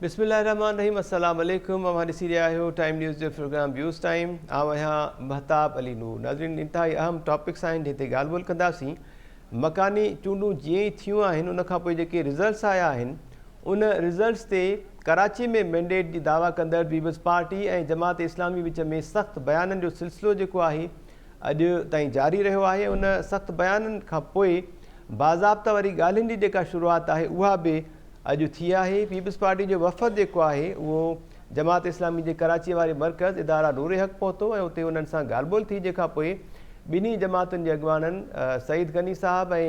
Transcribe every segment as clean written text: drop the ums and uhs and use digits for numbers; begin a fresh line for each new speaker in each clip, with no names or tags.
بسم الله الرحمٰن الرحيم السلام عليڪم اوهان ڏسي رهيا آهيو ٽائيم نيوز جو پروگرام ويوز ٽائيم آئون آهيان مهتاب علي نور. ناظرين انتهائي اهم ٽاپڪس آهن جنهن تي ڳالهه ٻولهه ڪنداسين. مڪاني چونڊون جيئن ئي ٿيون آهن ان کان پوء جيڪي رزلٽس آيا آهن ان رزلٽس تي ڪراچي ۾ مينڊيٽ جي دعويٰ ڪندڙ پيپلز پارٽي ۽ جماعت اسلامي وچ ۾ سخت بيانن جو سلسلو جيڪو آهي اڄ تائين جاري رهيو آهي. ان سخت بيانن کان پوء باضابطه وري ڳالهين جي جيڪا شروعات آهي اها به اڄ ٿي آهي. پيپلز پارٽي جو وفد جيڪو آهي اهو جماعت اسلامي جي ڪراچي واري مرڪز اداره نور حق پهتو ۽ اتي انهن سان ڳالهه ٻولهه ٿي جنهن کان پوء ٻنهي جماعتن جي اڳواڻن سعيد غني صاحب ۽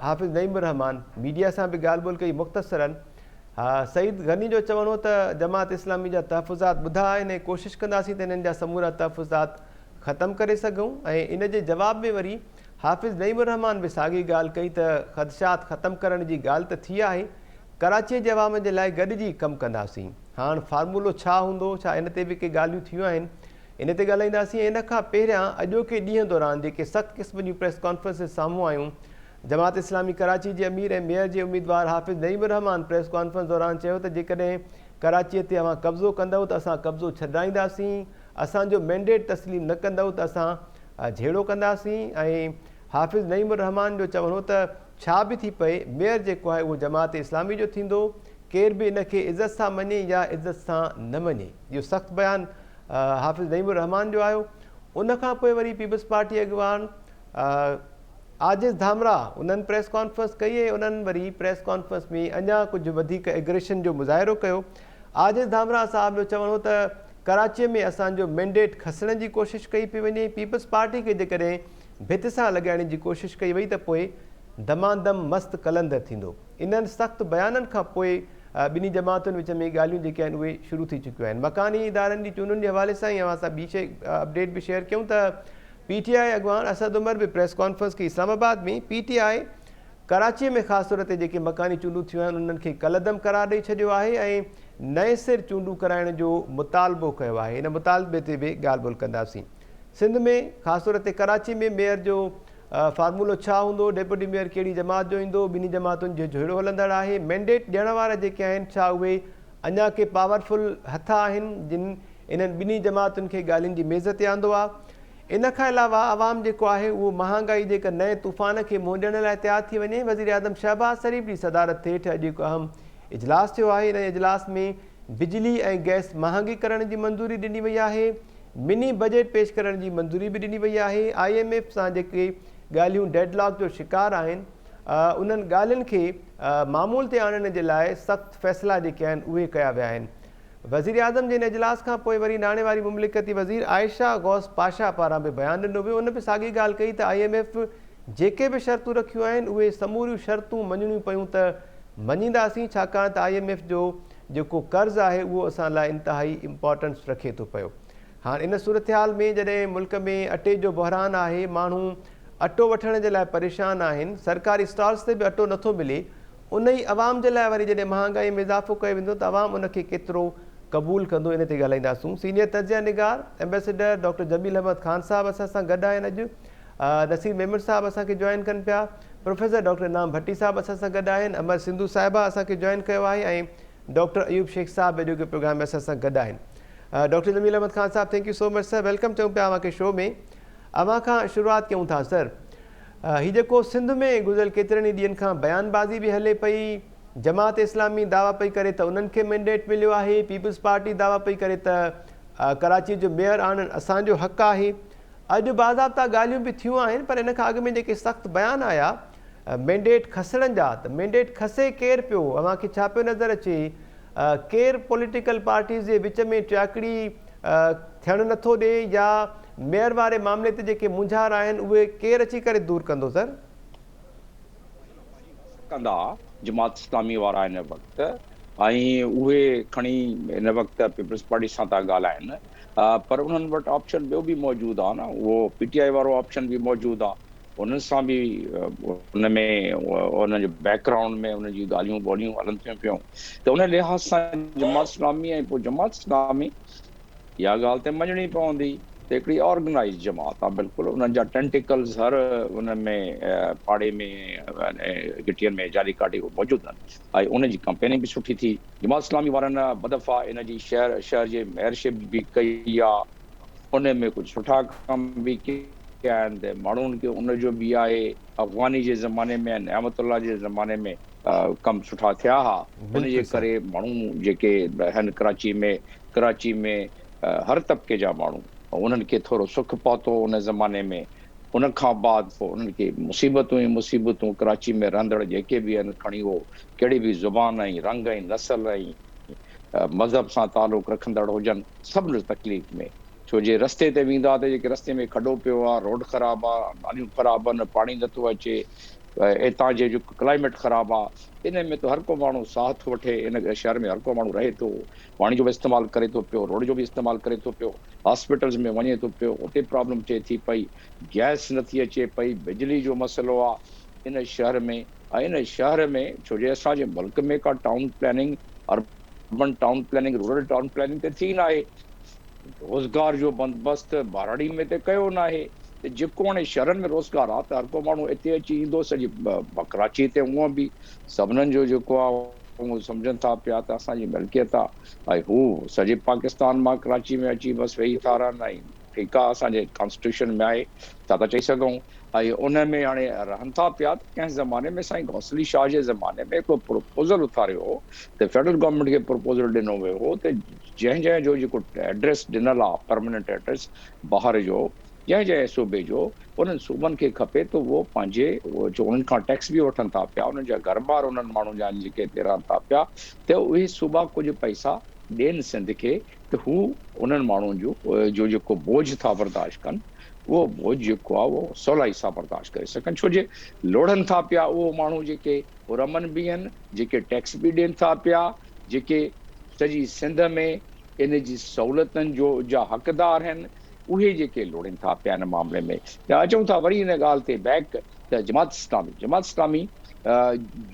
حافظ نعيم الرحمان ميڊيا سان به ڳالهه ٻولهه ڪئي. مختصراً سعيد غني جو چوڻ هو ته جماعت اسلامي جا تحفظات ٻڌا آهن ۽ ڪوشش ڪنداسين ته انهن جا سمورا تحفظات ختم ڪري سگهون ۽ ان جي جواب ۾ وري حافظ نعيم الرحمان به ساڳي ڳالهه ڪئي ته خدشات ختم ڪرڻ جي ڳالهه ته ٿي آهي، ڪراچيء جي عوام جي لاء گڏجي ڪم ڪنداسين. هاڻ فارمولو ڇا هوندو، ڇا ان تي به ڪي ڳالهيون ٿيون آهن، ان تي ڳالهائينداسين ۽ ان کان پهريان اڄوڪي ڏينهن دوران جيڪي سخت قسم جون پريس ڪانفرنسز سامهون آيون، جماعت اسلامي ڪراچي جي امير ۽ ميئر جي اميدوار حافظ نعيم الرحمان پريس ڪانفرنس دوران چيو ته جيڪڏهن ڪراچيء تي اوهان قبضو ڪندؤ ته اسان قبضو ڇڏرائينداسين، اسان جو مينڊيٽ تسليم نه ڪندؤ ته اسان جهيڙو ڪنداسين ۽ حافظ نعيم الرحمان جو چوڻ هو ته ڇا به ٿي پئي، ميئر جيڪو آهي اهو جماعت اسلامي جو ٿيندو، ڪير به ان کي عزت سان مڃي يا عزت سان نه مڃي. اهو سخت بيان حافظ نعيم الرحمان جو آيو. ان کان پوء وري پيپلز پارٽي اڳواڻ عاجز ڌامراهه انهن پريس ڪانفرنس ڪئي ۽ انهن وري پريس ڪانفرنس ۾ اڃا ڪجهه وڌيڪ ايگريشن جو مظاهرو ڪيو. عاجز ڌامراهه صاحب جو چوڻ هو ته ڪراچيء ۾ اسان جو مينڊيٽ کسڻ جي ڪوشش ڪئي پئي وڃي، پيپلز پارٽي کي جيڪڏهن ڀت سان لڳائڻ جي ڪوشش ڪئي وئي ته پوء دمادم مست قلندر ٿيندو. انهن سخت بيانن کان پوء ٻنهي جماعتن وچ ۾ ڳالهيون جيڪي آهن اهي شروع ٿي چڪيون آهن. مڪاني ادارن جي چونڊن جي حوالي سان ئي اوهان سان ٻي شيء اپڊيٽ به شيئر ڪيون ته پي ٽي آء اڳواڻ اسد عمر به پريس ڪانفرنس ڪئي اسلام آباد ۾ پي ٽي آء ڪراچي ۾ خاص طور تي جيڪي مڪاني چونڊون ٿيون آهن انهن کي ڪالعدم قرار ڏئي ڇڏيو آهي ۽ نئين سر چونڊون ڪرائڻ جو مطالبو ڪيو آهي. ان مطالبي تي به ڳالهه ٻولهه ڪنداسين. سنڌ ۾ خاص طور تي ڪراچي ۾ ميئر جو فارمولو ڇا هوندو، ڊپٽي ميئر ڪهڙي جماعت جو ايندو، ٻنهي جماعتن جو جهيڙو هلندڙ آهي، مينڊيٽ ڏيڻ وارا جيڪي آهن ڇا اهي اڃا ڪي پاورفل هٿ آهن جن انهن ٻنهي جماعتن کي ڳالهين جي ميز تي آندو آهي. ان کان علاوه عوام جيڪو آهي اهو مهانگائي جي هڪ نئين طوفان کي منهن ڏيڻ لاء تيار ٿي وڃي. وزيراعظم شهباز شريف جي صدارت هيٺ اڄ هڪ اهم اجلاس ٿيو آهي، ان اجلاس ۾ بجلي ۽ گئس مهانگي ڪرڻ جي منظوري ڏني وئي آهي، مني بجيٽ پيش ڪرڻ جي منظوري به ڏني وئي آهي، I M F سان جيڪي ڳالهيون ڊيڊ لاڪ جو شڪار آهن انهن ڳالهين کي معمول تي آڻڻ جي لاء سخت فيصلا جيڪي آهن اهي ڪيا ويا آهن. وزيراعظم جي ان اجلاس کان پوء وري ناڻي واري مملڪتي وزير عائشه غوث پاشا پاران به بيان ڏنو ويو ان به ساڳي ڳالهه ڪئي ته I M F جيڪي به شرطون رکيون آهن اهي سموريون شرطون مڃڻيون پيون ته مڃينداسين ڇاڪاڻ ته I M F جو جيڪو قرض آهي اهو اسان لاء انتهائي امپارٽنس رکي ٿو پيو. هاڻ ان صورتحال ۾ جڏهن ملڪ ۾ اٽي جو بحران آهي، ماڻهو اٽو وٺڻ جي لاء پريشان آهن، سرڪاري اسٽالز تي به اٽو نٿو ملي، انهي عوام جي لاء وري جڏهن مهانگائي ۾ اضافو ڪيو ويندو ته عوام ان کي ڪيترو قبول ڪندو ان تي ڳالهائينداسون. سينيئر تجزيه نگار ايمبيسيڊر ڊاڪٽر جميل احمد خان صاحب اسان سان گڏ آهن اڄ نصير ميمڻ صاحب اسان کي جوائن ڪن پيا. پروفيسر ڊاڪٽر انعام ڀٽي صاحب اسان سان گڏ آهن، امر سنڌو صاحبه اسان کي جوائن ڪيو آهي ۽ ڊاڪٽر ايوب شيخ صاحب به اڄوڪي پروگرام ۾ اسان سان گڏ آهن. ڊاڪٽر جميل احمد خان صاحب thank you so much sir welcome چئون پيا اوهان کي شو ۾. اوهان کان شروعات ڪيون ٿا سر هي جيڪو سنڌ ۾ گذريل ڪيترن ئي ڏينهن کان بيان بازي به هلي پئي، جماعت اسلامي دعويٰ پئي ڪري ته انهن کي مينڊيٽ مليو آهي، پيپلز پارٽي دعويٰ پئي ڪري ته ڪراچي جو ميئر آڻڻ اسان جو حق آهي، اڄ باضابطا ڳالهيون به ٿيون آهن پر ان کان اڳ ۾ جيڪي سخت بيان آيا مينڊيٽ کسڻ جا ته مينڊيٽ کسي ڪير پيو اوهان کي ڇا پيو نظر اچي ڪير پوليٽيڪل پارٽيز جي وچ ۾ ٽياڪڙي ٿيڻ نٿو ڏي يا ميئر واري معاملي تي جيڪي مونجهارا آهن اهي ڪير اچي ڪري دور ڪندو سر؟
ڪندا جماعت اسلامي وارا هن وقت ۽ اهي کڻي هن وقت پيپلز پارٽي سان ٿا ڳالهائن پر انهن وٽ آپشن ٻيو به موجود آهي نه اهو پي ٽي آء وارو آپشن به موجود آهي انهن سان به ان ۾ انهن جي بيڪ گرائونڊ ۾ انهن جون ڳالهيون ٻولهيون هلن ٿيون پيون ته ان لحاظ سان جماعت اسلامي ۽ پوء جماعت اسلامي اها ڳالهه ته مڃڻي پوندي ته ته هڪڙي آرگنائيز جماعت آ بلڪل انهن جا ٽينٽيڪلز هر ان ۾ پاڙي ۾ ۽ گهٽين ۾ جاري ڪاٽي موجود آهن ۽ ان جي ڪمپيننگ به سٺي ٿي. جماعت اسلامي وارن ٻه دفعا ان جي شهر شهر جي ميئرشپ به ڪئي آ ان ۾ ڪجهه سٺا ڪم به ڪيا آهن ته ماڻهن کي ان جو به آهي افغاني جي زماني ۾ ۽ نعمت الله جي زماني ۾ ڪم سٺا ٿيا ها ان جي ڪري ماڻهو جيڪي هن ڪراچي ۾ ڪراچي ۾ هر طبقي جا ماڻهو انهن کي ٿورو سک پهتو ان زماني ۾ ان کان بعد پوء انهن کي مصيبتون ئي مصيبتون ڪراچي ۾ رهندڙ جيڪي به آهن کڻي اهو ڪهڙي به زبان ۽ رنگ ۽ نسل ۽ مذهب سان تعلق رکندڙ هجن سڀ تڪليف ۾ ڇو جي رستي تي ويندا ته جيڪي رستي ۾ کڏو پيو آهي روڊ خراب آهي ناليون خراب آهن پاڻي نٿو اچي اتان جي جو ڪلائميٽ خراب آهي ان ۾ ته هر ڪو ماڻهو ساهه ٿو وٺي ان شهر ۾ هر ڪو ماڻهو رهي ٿو پاڻي جو به استعمال ڪري ٿو پيو روڊ جو به استعمال ڪري ٿو پيو هاسپيٽلز ۾ وڃي ٿو پيو اتي پرابلم ٿئي ٿي پئي گئس نٿي اچي پئي بجلي جو مسئلو آ ان شهر ۾ ۽ ان شهر ۾ ڇو جي اسان جي ملڪ ۾ ڪا town planning urban town planning rural town planning ته ٿي ناهي روزگار جو بندوبست ٻهراڙي ۾ ته ڪيو ناهي ته جيڪو هاڻي شهرن ۾ روزگار آ ته هر ڪو ماڻهو اتي اچي ايندو سڄي ڪراچي تي هونء به سڀنن جو جيڪو آ اهو سمجهن ٿا پيا ته اسان جي ملڪيت آ ۽ هو سڄي پاڪستان مان ڪراچي ۾ اچي بس ويهي ٿا رهن ۽ ٺيڪ آ اسان جي ڪانسٽيٽيوشن ۾ آهي ڇا ٿا چئي سگهون ۽ ان ۾ هاڻي رهن ٿا پيا ته ڪنهن زماني ۾ سائين غوث علي شاهه جي زماني ۾ هڪڙو پروپوزل اٿاريو هو ته فيڊرل گورنمينٽ کي پروپوزل ڏنو ويو هو ته جنهن جنهن جو جيڪو ايڊريس ڏنل آ پرماننٽ ايڊريس ٻاهر جو جنهن جنهن صوبي جو انهن صوبن کي کپي ته اهو پنهنجي جو انهن کان ٽيڪس به وٺن ٿا پيا انهن جا گهر بار انهن ماڻهن جا آهن جيڪي هتي رهن ٿا پيا ته اهي صوبا ڪجهه پئسا ڏين سنڌ کي ته هو انهن ماڻهن جو جو جيڪو بوجهه ٿا برداشت ڪن اهو بوجهه جيڪو آهي اهو سولائي سان برداشت ڪري سگهن ڇو جي لوڙهن ٿا پيا اهو ماڻهو جيڪي پرامن به آهن جيڪي ٽيڪس به ڏين ٿا پيا جيڪي سڄي سنڌ ۾ ان جي سهولتن جو جا حقدار آهن اهي جيڪي لوڙين ٿا پيا ان معاملي ۾ ته اچون ٿا وري ان ڳالهه تي بيڪ ته جماعت اسلامي جماعت اسلامي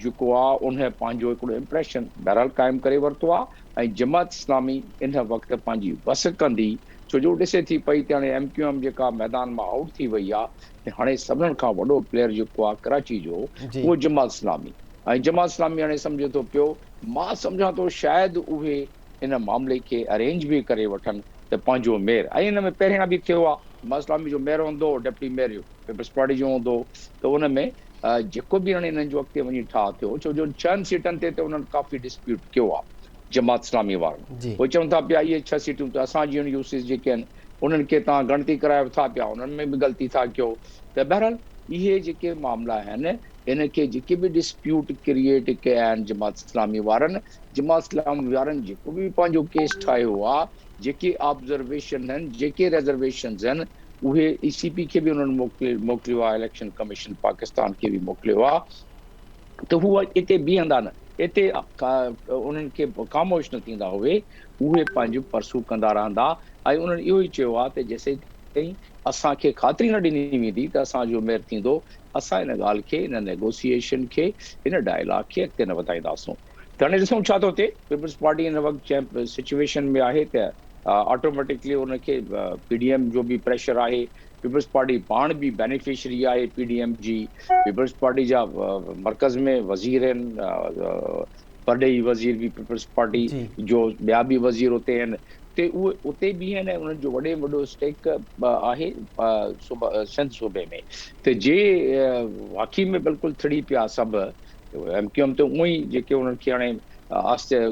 جيڪو آ ان پنهنجو هڪڙو امپريشن بهرحال قائم ڪري ورتو آ ۽ جماعت اسلامي ان وقت پنهنجي وس ڪندي ڇو جو ڏسي ٿي پئي ته هاڻي ايم ڪيو ايم جيڪا ميدان مان آئوٽ ٿي وئي آ ته هاڻي سڀنن کان وڏو پليئر جيڪو آ ڪراچي جو اهو جماعت اسلامي ۽ جماعت اسلامي هاڻي سمجهي ٿو پيو مان سمجهان ٿو شايد اهي ان معاملي کي ارينج به ڪري وٺن ته پنهنجو ميئر ۽ ان ۾ پهريان به ٿيو آهي جماعت اسلامي جو ميئر هوندو هو ڊپٽي ميئر پيپلز پارٽي جو هوندو هو ته ان ۾ جيڪو به هاڻي انهن جو اڳتي وڃي ٺاهه ٿيو ڇو جو ڇهن سيٽن تي ته انهن ڪافي ڊسپيوٽ ڪيو آهي جماعت اسلامي وارن اهي چون ٿا پيا اهي ڇهه سيٽون ته اسان جون يو سيز جيڪي آهن انهن کي توهان ڳڻتي ڪرايو ٿا پيا انهن ۾ به غلطي ٿا ڪيو ته بهرحال اهي جيڪي معاملا آهن ان کي جيڪي به ڊسپيوٽ ڪريئيٽ ڪيا آهن جماعت اسلامي وارن جماعت اسلامي وارن جيڪو به پنهنجو ڪيس ٺاهيو آهي جيڪي آبزرويشن آهن جيڪي ريزرويشنز آهن اهي اي سي پي کي به انهن موڪليو آهي اليڪشن ڪميشن پاڪستان کي به موڪليو آهي ته هو اتي بيهندا نه اتي انهن کي خاموش نه ٿيندا اهي اهي پنهنجو پرسو ڪندا رهندا ۽ انهن اهو ئي چيو آهي ته جيسين تائين اسان کي خاطري نه ڏني ويندي ته اسان جو ميئر ٿيندو اسان ان ڳالهه کي ان نيگوسيئيشن کي ان ڊائلاگ کي اڳتي نه وڌائينداسون ته هاڻي ڏسون ڇا ٿو ٿئي. پيپلز پارٽي هن وقت جنهن سچويشن ۾ آهي ته آٽوميٽڪلي ان کي پي ڊي ايم جو به پريشر آهي، پيپلز پارٽي پاڻ به بينيفشري آهي پي ڊي ايم جي، پيپلز پارٽي جا مرڪز ۾ وزير آهن، پرڏيهي وزير به پيپلز پارٽي جو ٻيا به وزير اتي آهن ته اهي اتي به آهن ۽ انهن جو وڏي ۾ وڏو اسٽيڪ آهي سنڌ صوبي ۾ ته جي واقعي ۾ بلڪل ٿڙي پيا سڀ ايم ڪيو ايم ته اونئن ئي جيڪي انهن کي هاڻي آهستي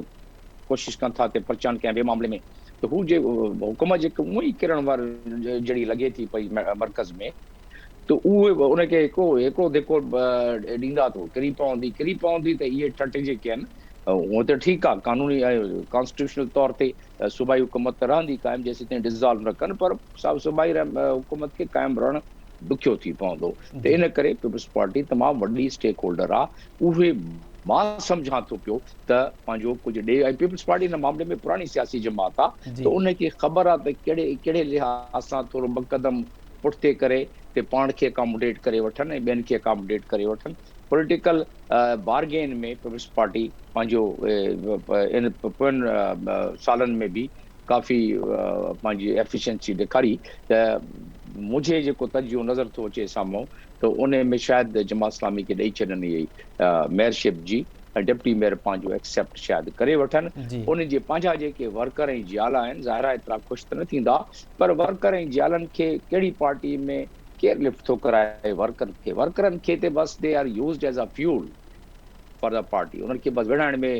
ڪوشش ڪن ٿا ته پرچائن ڪنهن ٻئي معاملي ۾ ته هو جي حڪومت جيڪي اونئن ئي ڪرڻ واري جهڙي لڳي ٿي پئي مرڪز ۾ ته اهي ان کي هڪڙو هڪڙو ڌڪو ڏيندا ته ڪري پوندي ڪري پوندي ته اهي ٺٽ جيڪي آهن هونء ته ٺيڪ آهي قانوني ۽ ڪانسٽيٽيوشنل طور تي صوبائي حڪومت ته رهندي قائم جيسيتائين ڊزالو نه ڪن پر صوبائي حڪومت کي قائم رهڻ ڏکيو ٿي پوندو ته ان ڪري پيپلز پارٽي تمام وڏي اسٽيڪ هولڊر آ اهي مان سمجهان ٿو پيو ته پنهنجو ڪجهه ڏي ۽ پيپلز پارٽي ان معاملي ۾ پراڻي سياسي جماعت آ ته ان کي خبر آ ته ڪهڙي ڪهڙي لحاظ سان ٿورو ٻه قدم پٺتي ڪري ته پاڻ کي اڪاموڊيٽ ڪري وٺن ۽ ٻين کي اڪاموڊيٽ ڪري وٺن پوليٽيڪل بارگين ۾ پيپلز پارٽي پنهنجو ان پوين سالن ۾ به ڪافي پنهنجي ايفيشنسي ڏيکاري ته منهنجي جيڪو تجزيو نظر ٿو اچي سامهون ته ان ۾ شايد جماعت اسلامي کي ڏئي ڇڏن اهي ميئرشپ جي ۽ ڊپٽي ميئر پنهنجو ايڪسيپٽ شايد ڪري وٺن. انهن جي پنهنجا جيڪي ورڪر ۽ جيالا آهن ظاهر آهي ايترا خوش ته نه ٿيندا پر ورڪر ۽ جيالن کي ڪهڙي پارٽي ۾ ڪير لفٽ ٿو ڪرائي ورڪر کي ورڪرن کي ته بس they are used as a fuel for the party انهن کي بس وڙهائڻ ۾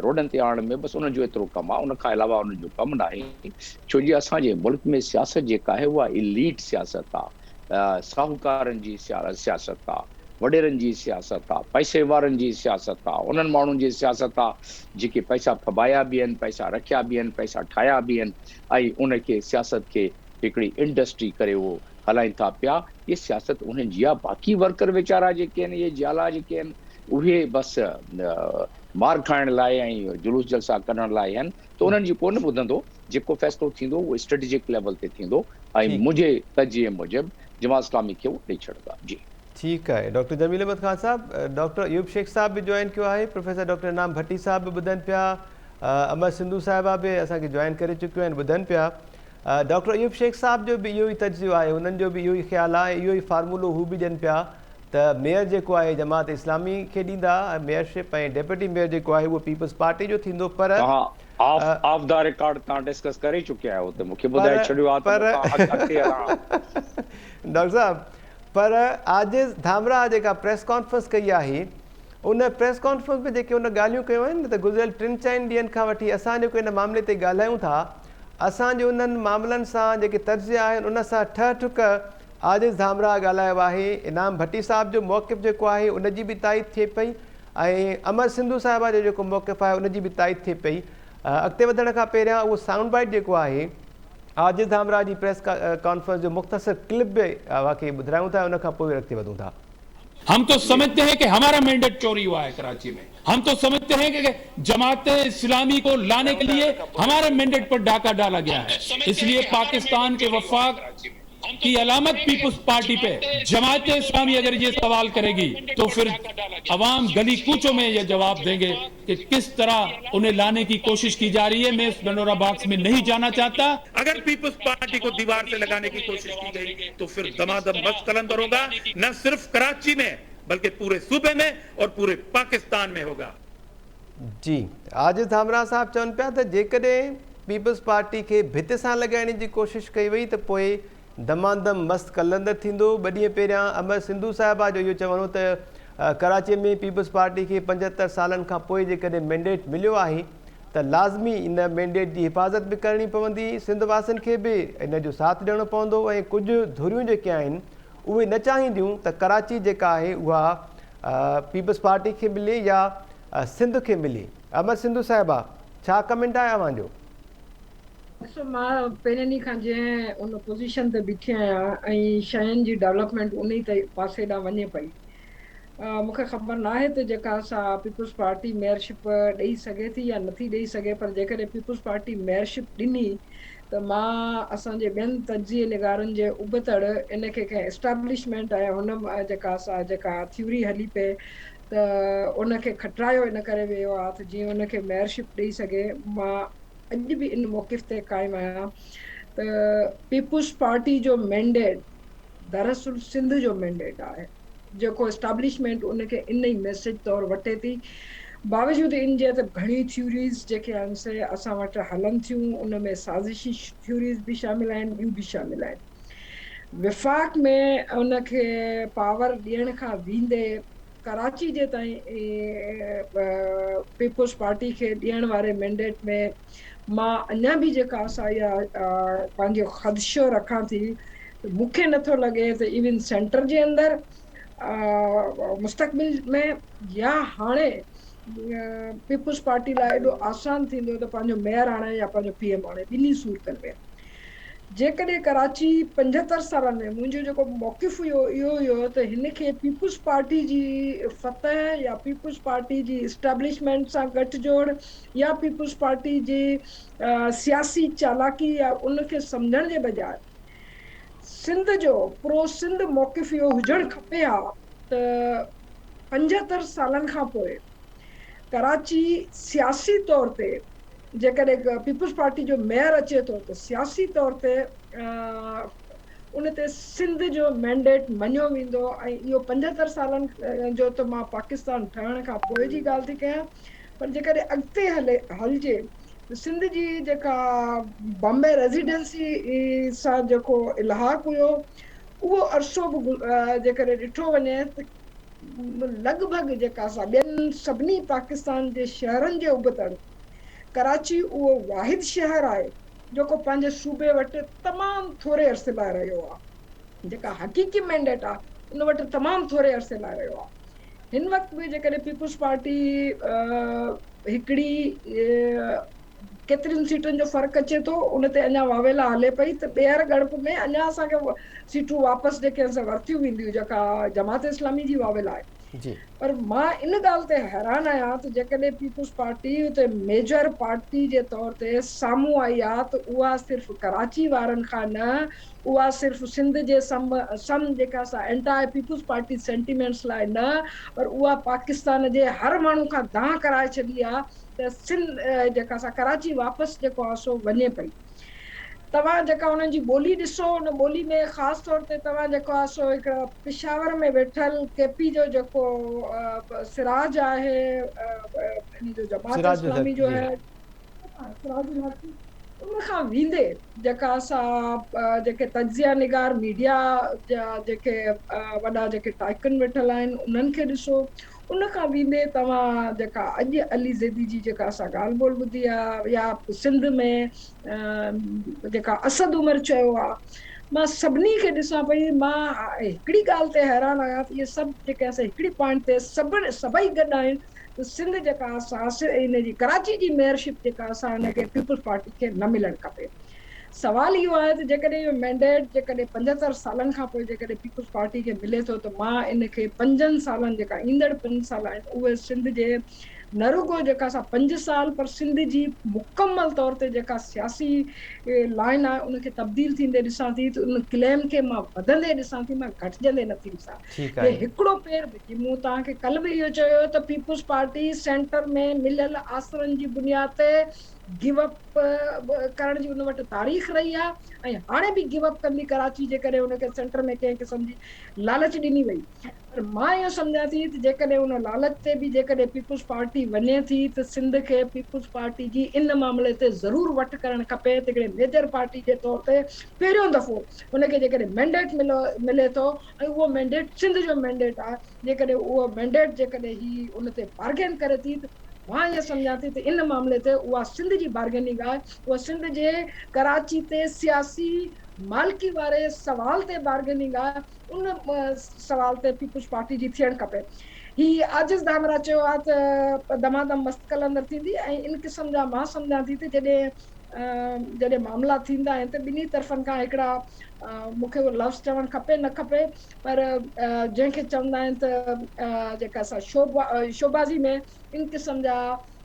روڊن تي آڻڻ ۾ بس انهن جو ايترو ڪم آهي ان کان علاوه انهن جو ڪم ناهي ڇو جي اسان جي ملڪ ۾ سياست جيڪا آهي اها اليٽ سياست آهي ساهوڪارن جي سياست آهي وڏيرن جي سياست آ، پئسي وارن جي سياست آ، انهن ماڻهن جي سياست آ جيڪي پئسا ڦٻايا به آهن، پئسا رکيا به آهن، پئسا ٺاهيا به آهن ۽ ان کي سياست کي هڪڙي انڊسٽري ڪري اهو هلائين ٿا پيا. هي سياست انهن جي آ، باقي ورڪر ويچارا جيڪي آهن، اهي جيالا جيڪي آهن اهي بس مار کائڻ لاء ۽ جلوس جلسا ڪڍڻ لاء آهن ته انهن جي ڪو نه ٻڌندو، جيڪو فيصلو ٿيندو اهو اسٽريٽجڪ ليول تي ٿيندو ۽ منهنجي تجزيي موجب جماعت اسلامي کي اهو ڏئي ڇڏندا. جي.
ٺيڪ آهي ڊاڪٽر جميل احمد خان صاحب ڊاڪٽر ايوب شيخ صاحب به جوائن ڪيو آهي پروفيسر ڊاڪٽر انعام ڀٽي صاحب به ٻڌن پيا امر سنڌو صاحبه به اسان کي جوائن ڪري چڪيون آهن ٻڌن پيا ڊاڪٽر ايوب شيخ صاحب جو به اهو ئي تجزيو آهي انهن جو به اهو ئي خيال آهي اهو ئي فارمولو هو به ڏين پيا ته ميئر جيڪو آهي جماعت اسلامي کي ڏيندا ميئرشپ ۽ ڊپٽي ميئر جيڪو آهي اهو پيپلز پارٽي جو ٿيندو پر
توهان آف آف the record توهان ڊسڪس ڪري چڪيا آهيو ته مونکي ٻڌائي ڇڏيو ها ته مون کان اڳتي هلان ها.
ڊاڪٽر صاحب پر عاجز ڌامراهه جيڪا پريس ڪانفرنس ڪئي آهي ان پريس ڪانفرنس ۾ جيڪي ان ڳالهيون ڪيون آهن نه ته گذريل ٽن چئن ڏينهن کان وٺي اسان جيڪو ان معاملي تي ڳالهايون ٿا اسان جو انهن معاملن سان جيڪي تجزيا آهن ان سان ٺهه ٺڪ عاجز ڌامراهه ڳالهايو آهي انعام ڀٽي صاحب جو موقف جيڪو آهي ان جي به تائيد ٿئي پئي ۽ امر سنڌو صاحبه جو جيڪو موقف آهي ان جي به تائيد ٿئي پئي اڳتي وڌڻ کان پهريان اهو سائونڊ بائيٽ جيڪو آهي عاجز ڌامراهه جي پريس ڪانفرنس جو مختصر ڪلپ به اوهان کي ٻڌرايون ٿا ان کان پوء وري اڳتي وڌون ٿا.
هم تو سمجهتي هين ڪه همارا مينڊيٽ چوري هوا هي ڪراچي ۾ هم تو سمجهتي هين ڪه جماعت اسلامي ڪو لاني ڪي ليي هماري مينڊيٽ پر ڊاڪا ڊالا گيا هي اس ليي پاڪستان ڪي وفاق ڪي علامت peoples party P Jamaat Islami اگر يي سوال ڪري گي تو ڦر عوام گلي ڪوچو مين يي جواب دين گي ڪه ڪس طرح انهين لانے ڪي ڪوشش ڪي جا رهي هي مين اس پنڊورا باڪس مين نهين جانا چاهتا.
اگر پيپلز پارٽي ڪو ديوار سي لگاني ڪي ڪوشش ڪي گئي تو ڦر دمادم مست قلندر هوگا نه صرف ڪراچي مين بلڪه پوري صوبي مين اور پوري پاڪستان مين هوگا.
جي عاجز ڌامراهه صاحب چون پيا ته جيڪڏهن پيپلز پارٽي کي ڀت سان لڳائڻ جي ڪوشش ڪئي وئي ته پوء دمادم مست قلندر ٿيندو. ٻه ڏينهن پهريان امر سنڌو صاحبه جو اهو چوڻ هو ته ڪراچي ۾ پيپلز پارٽي کي 75 سالن کان پوء جيڪڏهن مينڊيٽ مليو آهي ته لازمي ان مينڊيٽ جي حفاظت به ڪرڻي پوندي، سنڌ واسين کي به ان جو ساٿ ڏيڻو پوندو ۽ ڪجهه ڌريون جيڪي آهن اهي نه چاهينديون ته ڪراچي جيڪا آهي اها پيپلز پارٽي کي ملي يا سنڌ کي ملي. امر سنڌو صاحبه ڇا ڪمينٽ آهي اوهان جو؟
ڏسو مان پهرين ڏينهن کان جنهن ان پوزيشن تي بيٺي آهيان ۽ شين جي ڊولپمينٽ انهي تي پاسي ڏانهن وڃي پئي مون کي خبر ناهي ته جيڪا سا پيپلز پارٽي ميئرشپ ڏئي سگهي ٿي يا نٿي ڏئي سگهي پر جيڪڏهن پيپلز پارٽي ميئرشپ ڏني ته مان اسان جي ٻين تجزيي نگارن جي ابتڙ ان کي ڪنهن اسٽيبلشمينٽ ۽ هن جيڪا سا جيڪا ٿيوري هلي پئي ته ان کي کٽرايو ان ڪري ويو آهي ته جيئن ان کي ميئرشپ ڏئي سگهي مان اڄ به ان موقف تي قائم آهيان ته پيپلز پارٽي جو مينڊيٽ دراصل سنڌ جو مينڊيٽ آهي جيڪو اسٽابلشمينٽ ان کي ان ئي ميسيج طور وٺي ٿي باوجود ان جي ته گهڻي ٿيوريز جيڪي آهن سي اسان وٽ هلن ٿيون ان ۾ سازشي ٿيوريز به شامل آهن ٻيون به شامل آهن وفاق ۾ ان کي پاور ڏيڻ کان ويندي ڪراچي جي تائين پيپلز پارٽي کي ڏيڻ واري مينڊيٽ ۾ مان اڃا به جيڪا سا اها پنهنجو خدشو رکان ٿي ته مون کي نٿو لڳي ته ايون سينٽر جي اندر مستقبل ۾ يا هاڻي پيپلز پارٽي لاء ايڏو آسان ٿيندو ته پنهنجو ميئر آڻي يا پنهنجو پي ايم آڻي ٻنهي صورتن ۾ جيڪڏهن ڪراچي 75 سالن ۾ منهنجو جيڪو موقف هيو اهو هيو ته هن کي پيپلز پارٽي جي فتح يا پيپلز پارٽي جي اسٽيبلشمينٽ سان ڳٺ جوڙ يا پيپلز پارٽي جي سياسي چالاڪي يا ان کي سمجهڻ جي بجاء سنڌ جو پرو سنڌ موقف اهو هجڻ کپي ها ته 75 سالن کان پوء ڪراچي سياسي طور تي. جيڪڏهن پيپلز پارٽي جو ميئر اچي ٿو ته سياسي طور تي ان تي سنڌ جو مينڊيٽ مڃيو ويندو ۽ اهو 75 سالن جو ته مان پاڪستان ٺهڻ کان پوء جي ڳالهه ٿي ڪيان پر جيڪڏهن اڳتي هلي هلجي ته سنڌ جي جيڪا بامبي ريزيڊنسي سان جيڪو الحاق هيو اهو عرصو به جيڪڏهن ڏٺو وڃي ته لڳ ڀڳ جيڪا سا ٻين سڀني پاڪستان جي شهرن جي ابتڙ ڪراچي اهو واحد شهر آهي جيڪو پنهنجي صوبي وٽ تمام ٿوري عرصي لاء رهيو آهي. جيڪا حقيقي مينڊيٽ آهي ان وٽ تمام ٿوري عرصي لاء رهيو آهي. هن وقت به جيڪڏهن پيپلز پارٽي هڪڙي ڪيترين سيٽن جو فرق اچي ٿو ان تي اڃا واويلا هلي پئي ته ٻيهر ڳڻپ ۾ اڃا اسان کي سيٽون واپس جيڪي آهن سي ورتيون وينديون جيڪا جماعت اسلامي جي واويلا آهي پر مان ان ڳالهه تي حيران آهيان ته جيڪڏهن پيپلز پارٽي اتي ميجر پارٽي جي طور تي سامهون آئي آهي ته اها صرف ڪراچي وارن کان نه اها صرف سنڌ جي سم سم جيڪا سا اينٽاء پيپلز پارٽي سينٽيمينٽس لاء نه پر اها پاڪستان جي هر ماڻهو کان دانهن ڪرائي ڇڏي آهي ته سنڌ جيڪا سا ڪراچي واپس جيڪو آ سو وڃي پئي. توهان جيڪا انهن جي ٻولي ڏسو ان ٻولي ۾ خاص طور تي توهان جيڪو آ سو هڪڙا پشاور ۾ ويٺل ڪي پي جو جيڪو سراج آهي ان جو جماعت اسلامي جو هيڊ سراج الحق ان کان ويندي جيڪا سا جيڪي تجزيه نگار ميڊيا جا جيڪي وڏا جيڪي ٽائيڪن ويٺل آهن انهن کي ڏسو ان کان ويندي توهان جيڪا اڄ علي زيدي جي جيڪا اسان ڳالهه ٻولهه ٻڌي آ يا سنڌ ۾ جيڪا اسد عمر چيو آ مان سڀني کي ڏسان پئي مان هڪڙي ڳالهه تي حيران آهيان ته اهي سڀ جيڪي اسان هڪڙي پوائنٽ تي سڀ سڀئي گڏ آهن ته سنڌ جيڪا اسان ان جي ڪراچي جي ميئرشپ جيڪا اسان ان کي پيپلز پارٽي کي نه ملڻ کپي. سوال اهو آهي ته جيڪڏهن اهو مينڊيٽ جيڪڏهن 75 سالن کان پوء جيڪڏهن پيپلز پارٽي کي ملي ٿو ته مان ان کي پنجن سالن جيڪا ايندڙ پنج سال آهن اهي سنڌ جي نه رڳو جيڪا سا پنج سال پر سنڌ جي مڪمل طور تي جيڪا سياسي لائن آهي ان کي تبديل ٿيندي ڏسان ٿي ته ان ڪليم کي مان وڌندي ڏسان ٿي مان گهٽجندي نٿي ڏسان جي هڪڙو پير به جي مون توهان کي ڪلهه به اهو چيو ته پيپلز پارٽي سينٽر ۾ مليل آسرن جي بنياد تي گيو اپ ڪرڻ جي ان وٽ تاريخ رهي آهي ۽ هاڻي به گيو اپ ڪندي ڪراچي جيڪڏهن ان کي سينٽر ۾ ڪنهن قسم جي لالچ ڏني وئي پر مان اهو سمجهان ٿي ته جيڪڏهن ان لالچ تي به جيڪڏهن پيپلز پارٽي وڃي ٿي ته سنڌ کي پيپلز پارٽي جي ان معاملي تي ضرور وٺ ڪرڻ کپي ته هڪڙي ميجر پارٽي جي طور تي پهريون دفعو ان کي جيڪڏهن مينڊيٽ ملي ٿو ۽ اهو مينڊيٽ سنڌ جو مينڊيٽ آهي جيڪڏهن اهو مينڊيٽ جيڪڏهن هي ان تي بارگين ڪري ٿي ته مان ائين سمجهان ٿي ته ان معاملي تي اها سنڌ جي بارگيننگ آهي، اها سنڌ جي ڪراچي تي سياسي مالڪي واري سوال تي بارگيننگ آهي، ان سوال تي پيپلز پارٽي جي ٿيڻ کپي. هي عاجز ڌامرا چيو آهي ته دمادم مست قلندر ٿيندي ۽ ان قسم جا مان سمجهان ٿي ته جڏهن جڏهن معاملا ٿيندا آهن ته ٻنهي طرفن کان هڪڙا مون کي اهو لفظ چوڻ کپي نه کپي پر جنهن کي چوندا آهن ته جيڪا سا شوبازي ۾ ان قسم جا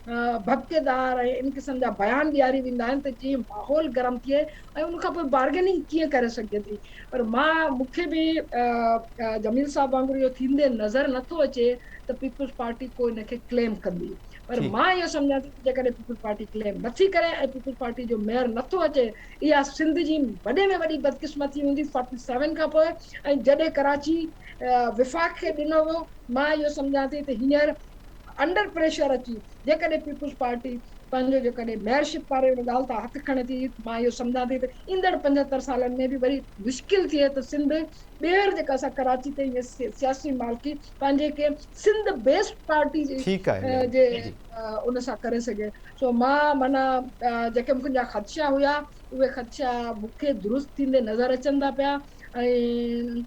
ڀڀڪيدار ۽ ان قسم جا بيان ڏياري ويندا آهن ته جيئن ماحول گرم ٿئي ۽ ان کان پوء بارگيننگ ڪيئن ڪري سگهجي ٿي پر مان مون کي به جميل صاحب وانگر اهو ٿيندي نظر نٿو اچي ته پيپلز پارٽي ڪو ان کي ڪليم ڪندي پر مان اهو سمجهان ٿي ته جيڪڏهن پيپلز پارٽي ڪليم نٿي ڪري ۽ پيپلز پارٽي جو ميئر نٿو اچي اها سنڌ جي وڏي ۾ وڏي بدقسمتي هوندي 47 کان پوء ۽ جڏهن ڪراچي وفاق کي ڏنو ويو مان اهو سمجهان ٿي ته هينئر انڊر پريشر اچي جيڪڏهن پيپلز پارٽي پنهنجو جيڪڏهن ميئرشپ واري ان ڳالهه تان هٿ کڻي ٿي مان اهو سمجهان ٿي ته ايندڙ 75 سالن ۾ به وري مشڪل ٿئي ته سنڌ ٻيهر جيڪا اسان ڪراچي تي ائين سياسي مالڪي پنهنجي ڪنهن سنڌ بيسڊ پارٽي جي ان سان ڪري سگهي سو مان معنيٰ جيڪي مون جا خدشا هيا اهي خدشا مون کي درست ٿيندي نظر اچن ٿا پيا ۽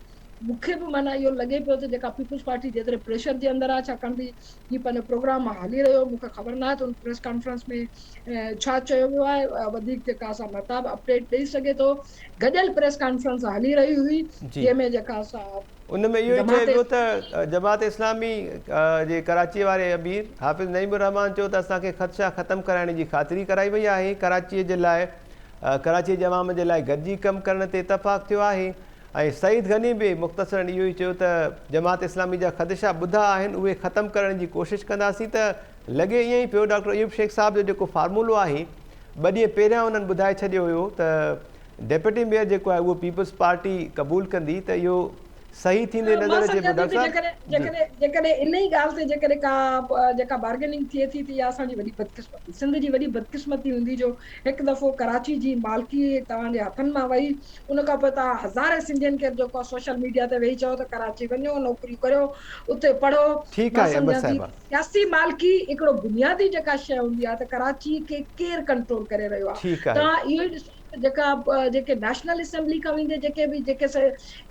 مون کي به معنيٰ اهو لڳي پيو ته جيڪا پيپلز پارٽي جيتري پريشر جي اندر آهي ڇاڪاڻ ته هي پنهنجو پروگرام هلي رهيو مون کي خبر ناهي ته ان پريس ڪانفرنس ۾ ڇا چيو ويو آهي وڌيڪ جيڪا اسان مهتاب اپڊيٽ ڏئي سگهي ٿو گڏيل پريس ڪانفرنس هلي رهي هئي جنهن ۾ جيڪا سا
ان ۾ اهو ئي چيو ويو ته جماعت اسلامي جي ڪراچي واري امير حافظ نعيم الرحمان چيو ته اسان کي خدشا ختم ڪرائڻ جي خاطري ڪرائي وئي آهي، ڪراچي جي لاء ڪراچي جي عوام جي لاء گڏجي ڪم ڪرڻ تي اتفاق ٿيو آهي ۽ سعيد غني به مختصرا اهو ئي چيو ته جماعت اسلامي جا خدشا ٻڌا آهن اهي ختم ڪرڻ جي ڪوشش ڪنداسين ته. لڳي ائين ئي پيو ڊاڪٽر ايوب شيخ صاحب جو جيڪو فارمولو آهي ٻه ڏينهن پهريان انهن ٻڌائي ڇڏيو هيو ته ڊپٽي ميئر جيڪو آهي اهو پيپلز پارٽي قبول ڪندي ته اهو صحيح ٿيندي
مان
نظر اچي پيو
سمجهان ٿي
ڊاڪٽر
ته
صاحب
جيڪڏهن
جي.
جيڪڏهن جيڪڏهن انهي ڳالهه تي جيڪڏهن ڪا جيڪا بارگيننگ ٿئي ٿي ته اها اسان جي وڏي بدقسمتي سنڌ جي وڏي بدقسمتي هوندي جو هڪ دفعو ڪراچي جي مالڪي توهان جي هٿن مان وئي ان کان پوء توهان هزارين سنڌين کي جيڪو آهي سوشل ميڊيا تي ويهي چئو ته ڪراچي وڃو نوڪريون ڪريو اتي پڙهو
ٺيڪ
مان
آهي احمد
سمجهان ٿي
صاحبه.
ته سياسي مالڪي هڪڙو بنيادي جيڪا شيء هوندي آهي ته ڪراچي کي ڪير ڪنٽرول ڪري رهيو آهي
ٺيڪ آهي.
توهان اهو ئي ڏسو ته جيڪا جيڪي نيشنل اسيمبلي کان ويندي جيڪي به جيڪي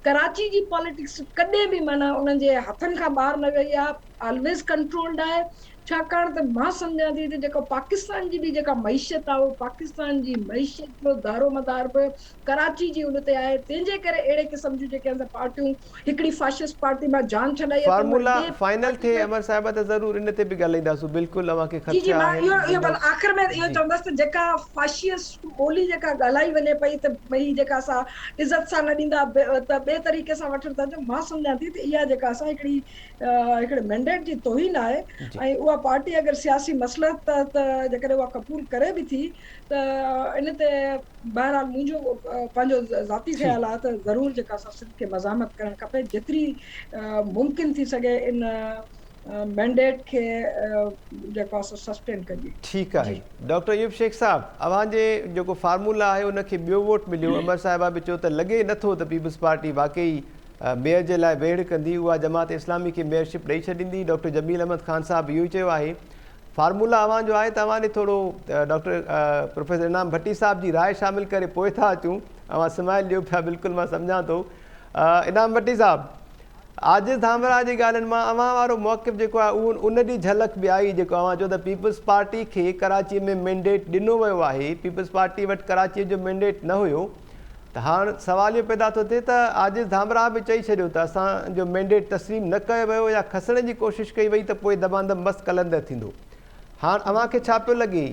ڪراچي جي پاليٽڪس ڪڏهن به معنيٰ انهن جي هٿن کان ٻاهر نه وئي آهي آلويز ڪنٽرولڊ آهي ڇاڪاڻ ته مان سمجهان ٿي ته جيڪا پاڪستان جي به جيڪا معيشت آهي اهو پاڪستان جي معيشت جو دارومدار به ڪراچي جي ان تي آهي تنهن جي ڪري اهڙي قسم جون جيڪي آهن سي پارٽيون هڪڙي فاشسٽ پارٽي مان جان ڇڏائي اٿن وري
فارمولا
ٻي
فائنل
پارٽي
ٿئي
۾
امر صاحبه ته ضرور ان تي به ڳالهائينداسون بلڪل اوهان کي
جي جي
خدشا
مان
آهن
اهو اهو
بندوبست
آخر ۾ اهو
جي.
چوندس ته جيڪا فاشسٽ ٻولي جيڪا ڳالهائي وڃي پئي ته ڀئي جيڪا اسان عزت سان نه ڏيندا ته ٻئي طريقي سان وٺڻ ٿا چاهيون مان سمجهان ٿي ته اها جيڪا اسان هڪڙي هڪڙي مينڊيٽ جي توهين آهي
جي.
۽ اها پارٽي اگر سياسي مصلحت تحت جيڪڏهن اها قبول ڪري به ٿي ته ان تي بهرحال منهنجو پنهنجو ذاتي
ٺيڪ.
خيال آهي ته ضرور جيڪا سا سنڌ کي مزاحمت ڪرڻ کپي جيتري ممڪن ٿي سگهي ان مينڊيٽ کي جيڪو آهي سو سسٽين ڪجي.
ٺيڪ آهي
جي.
ڊاڪٽر ايوب شيخ صاحب اوهان جي جيڪو فارمولا آهي ان کي ٻيو ووٽ مليو امر صاحبه به چيو ته لڳي نه ٿو ته پيپلز پارٽي واقعي ميئر جي لاء ويڙهه ڪندي اها جماعت اسلامي کي ميئرشپ ڏئي ڇڏيندي ڊاڪٽر جميل احمد خان صاحب اهو ئي چيو آهي فارمولا اوهان جو آهي ته اوهان ڏي ٿورو ڊاڪٽر پروفيسر انعام ڀٽي صاحب جي راء شامل ڪري پوء ٿا اچون اوهان سمائل ڏيو پيا بلڪل مان سمجهان ٿو انعام ڀٽي صاحب عاجز ڌامراهه جي ڳالهين مان اوهان وارو موقف جيڪو آهي اهو ان ڏي جهلڪ به آئي جيڪو اوهان چيو ته پيپلز پارٽي کي ڪراچي ۾ مينڊيٽ ڏنو ويو آهي پيپلز پارٽي وٽ ڪراچي جو مينڊيٽ نه هيو ته هاڻ سوال اهو پيدا ٿو ٿئي ته عاجز ڌامراهه به چئي ڇڏيو ته اسان جو مينڊيٽ تسليم نه ڪيو ويو يا کسڻ جي ڪوشش ڪئي وئي ته پوء دمادم مست قلندر ٿيندو. هاڻ اوهان کي ڇا پيو لڳي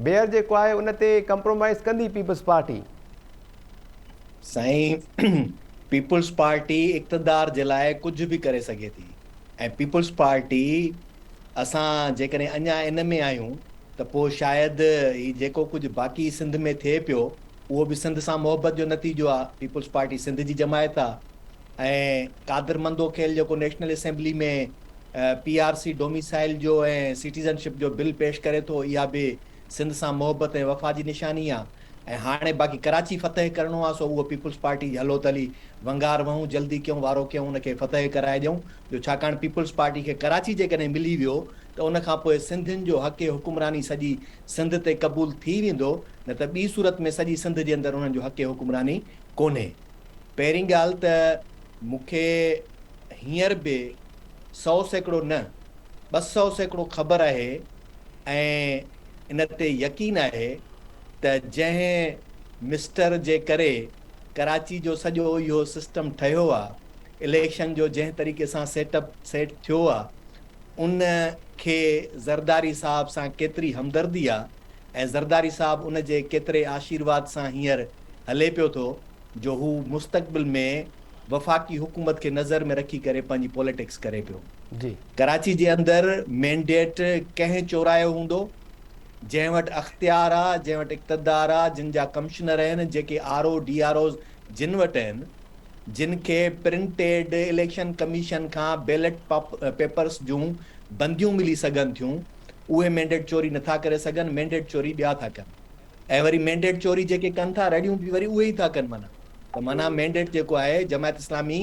ميئر جيڪو آهي ان تي ڪمپرومائيز ڪندي پيپلز پارٽي؟
سائين پيپلز پارٽي اقتدار جي لاء ڪجهه به ڪري سگهي ٿي ۽ پيپلز پارٽي اسان جيڪڏهن اڃا ان ۾ آهيون ته پوء شايد هي جيڪو ڪجهه باقي سنڌ ۾ ٿئي پيو اهو به سنڌ سان محبت جو نتيجو آ، پيپلز پارٽي سنڌ جي جماعت آ ۽ قادر مندوخيل جيڪو national assembly ۾ P R C domicile جو ۽ سٽيزن شپ جو بل پيش ڪري ٿو اها به سنڌ سان محبت ۽ وفا جي نشاني آ ۽ هاڻي باقي ڪراچي فتح ڪرڻو آ سو اهو پيپلز پارٽي هلو ته هلي ونگار وهون جلدي ڪيون وارو ڪيون ان کي فتح ڪرائي ڏيون جو ڇاڪاڻ پيپلز پارٽي کي ڪراچي جيڪڏهن ملي ويو ته ان کان پوء سنڌين جو حق حڪمراني سڄي سنڌ تي قبول ٿي ويندو نه ته ٻي صورت ۾ سڄي سنڌ جي اندر انهن جو حق حڪمراني ڪونهي. پهرين ڳالهه ته مون کي هينئر به 100% نه 200% خبر آهي ۽ ان تي يقين آهي ته جنهن مسٽر جي ڪري ڪراچي جو سڄو اهو سسٽم ٺهيو آ، اليڪشن جو جنهن طريقي سان سيٽ اپ سيٽ ٿيو آ، ان کي زرداري صاحب سان ڪيتري همدردي آ ۽ زرداري صاحب ان جي ڪيتري آشيرواد سان هينئر هلي پيو ٿو جو هو مستقبل ۾ وفاقي حڪومت کي نظر ۾ رکي ڪري پنهنجي پوليٽڪس ڪري پيو.
جي.
ڪراچي جي اندر مينڊيٽ ڪنهن چورايو هوندو؟ جنهن وٽ اختيار آ، جنهن وٽ اقتدار آ، جن جا ڪمشنر آهن، جيڪي R O D R Os جن وٽ آهن، جن کي پرنٽيڊ اليڪشن ڪميشن کان بيلٽ پيپرس جون بنديون ملي سگهن ٿيون، اهي مينڊيٽ چوري نٿا ڪري سگهن، مينڊيٽ چوري ٻيا ٿا ڪن ۽ وري مينڊيٽ چوري جيڪي ڪن ٿا رڙيون به وري اهي ئي ٿا ڪن معنيٰ ته معنيٰ مينڊيٽ جيڪو آهي جماعت اسلامي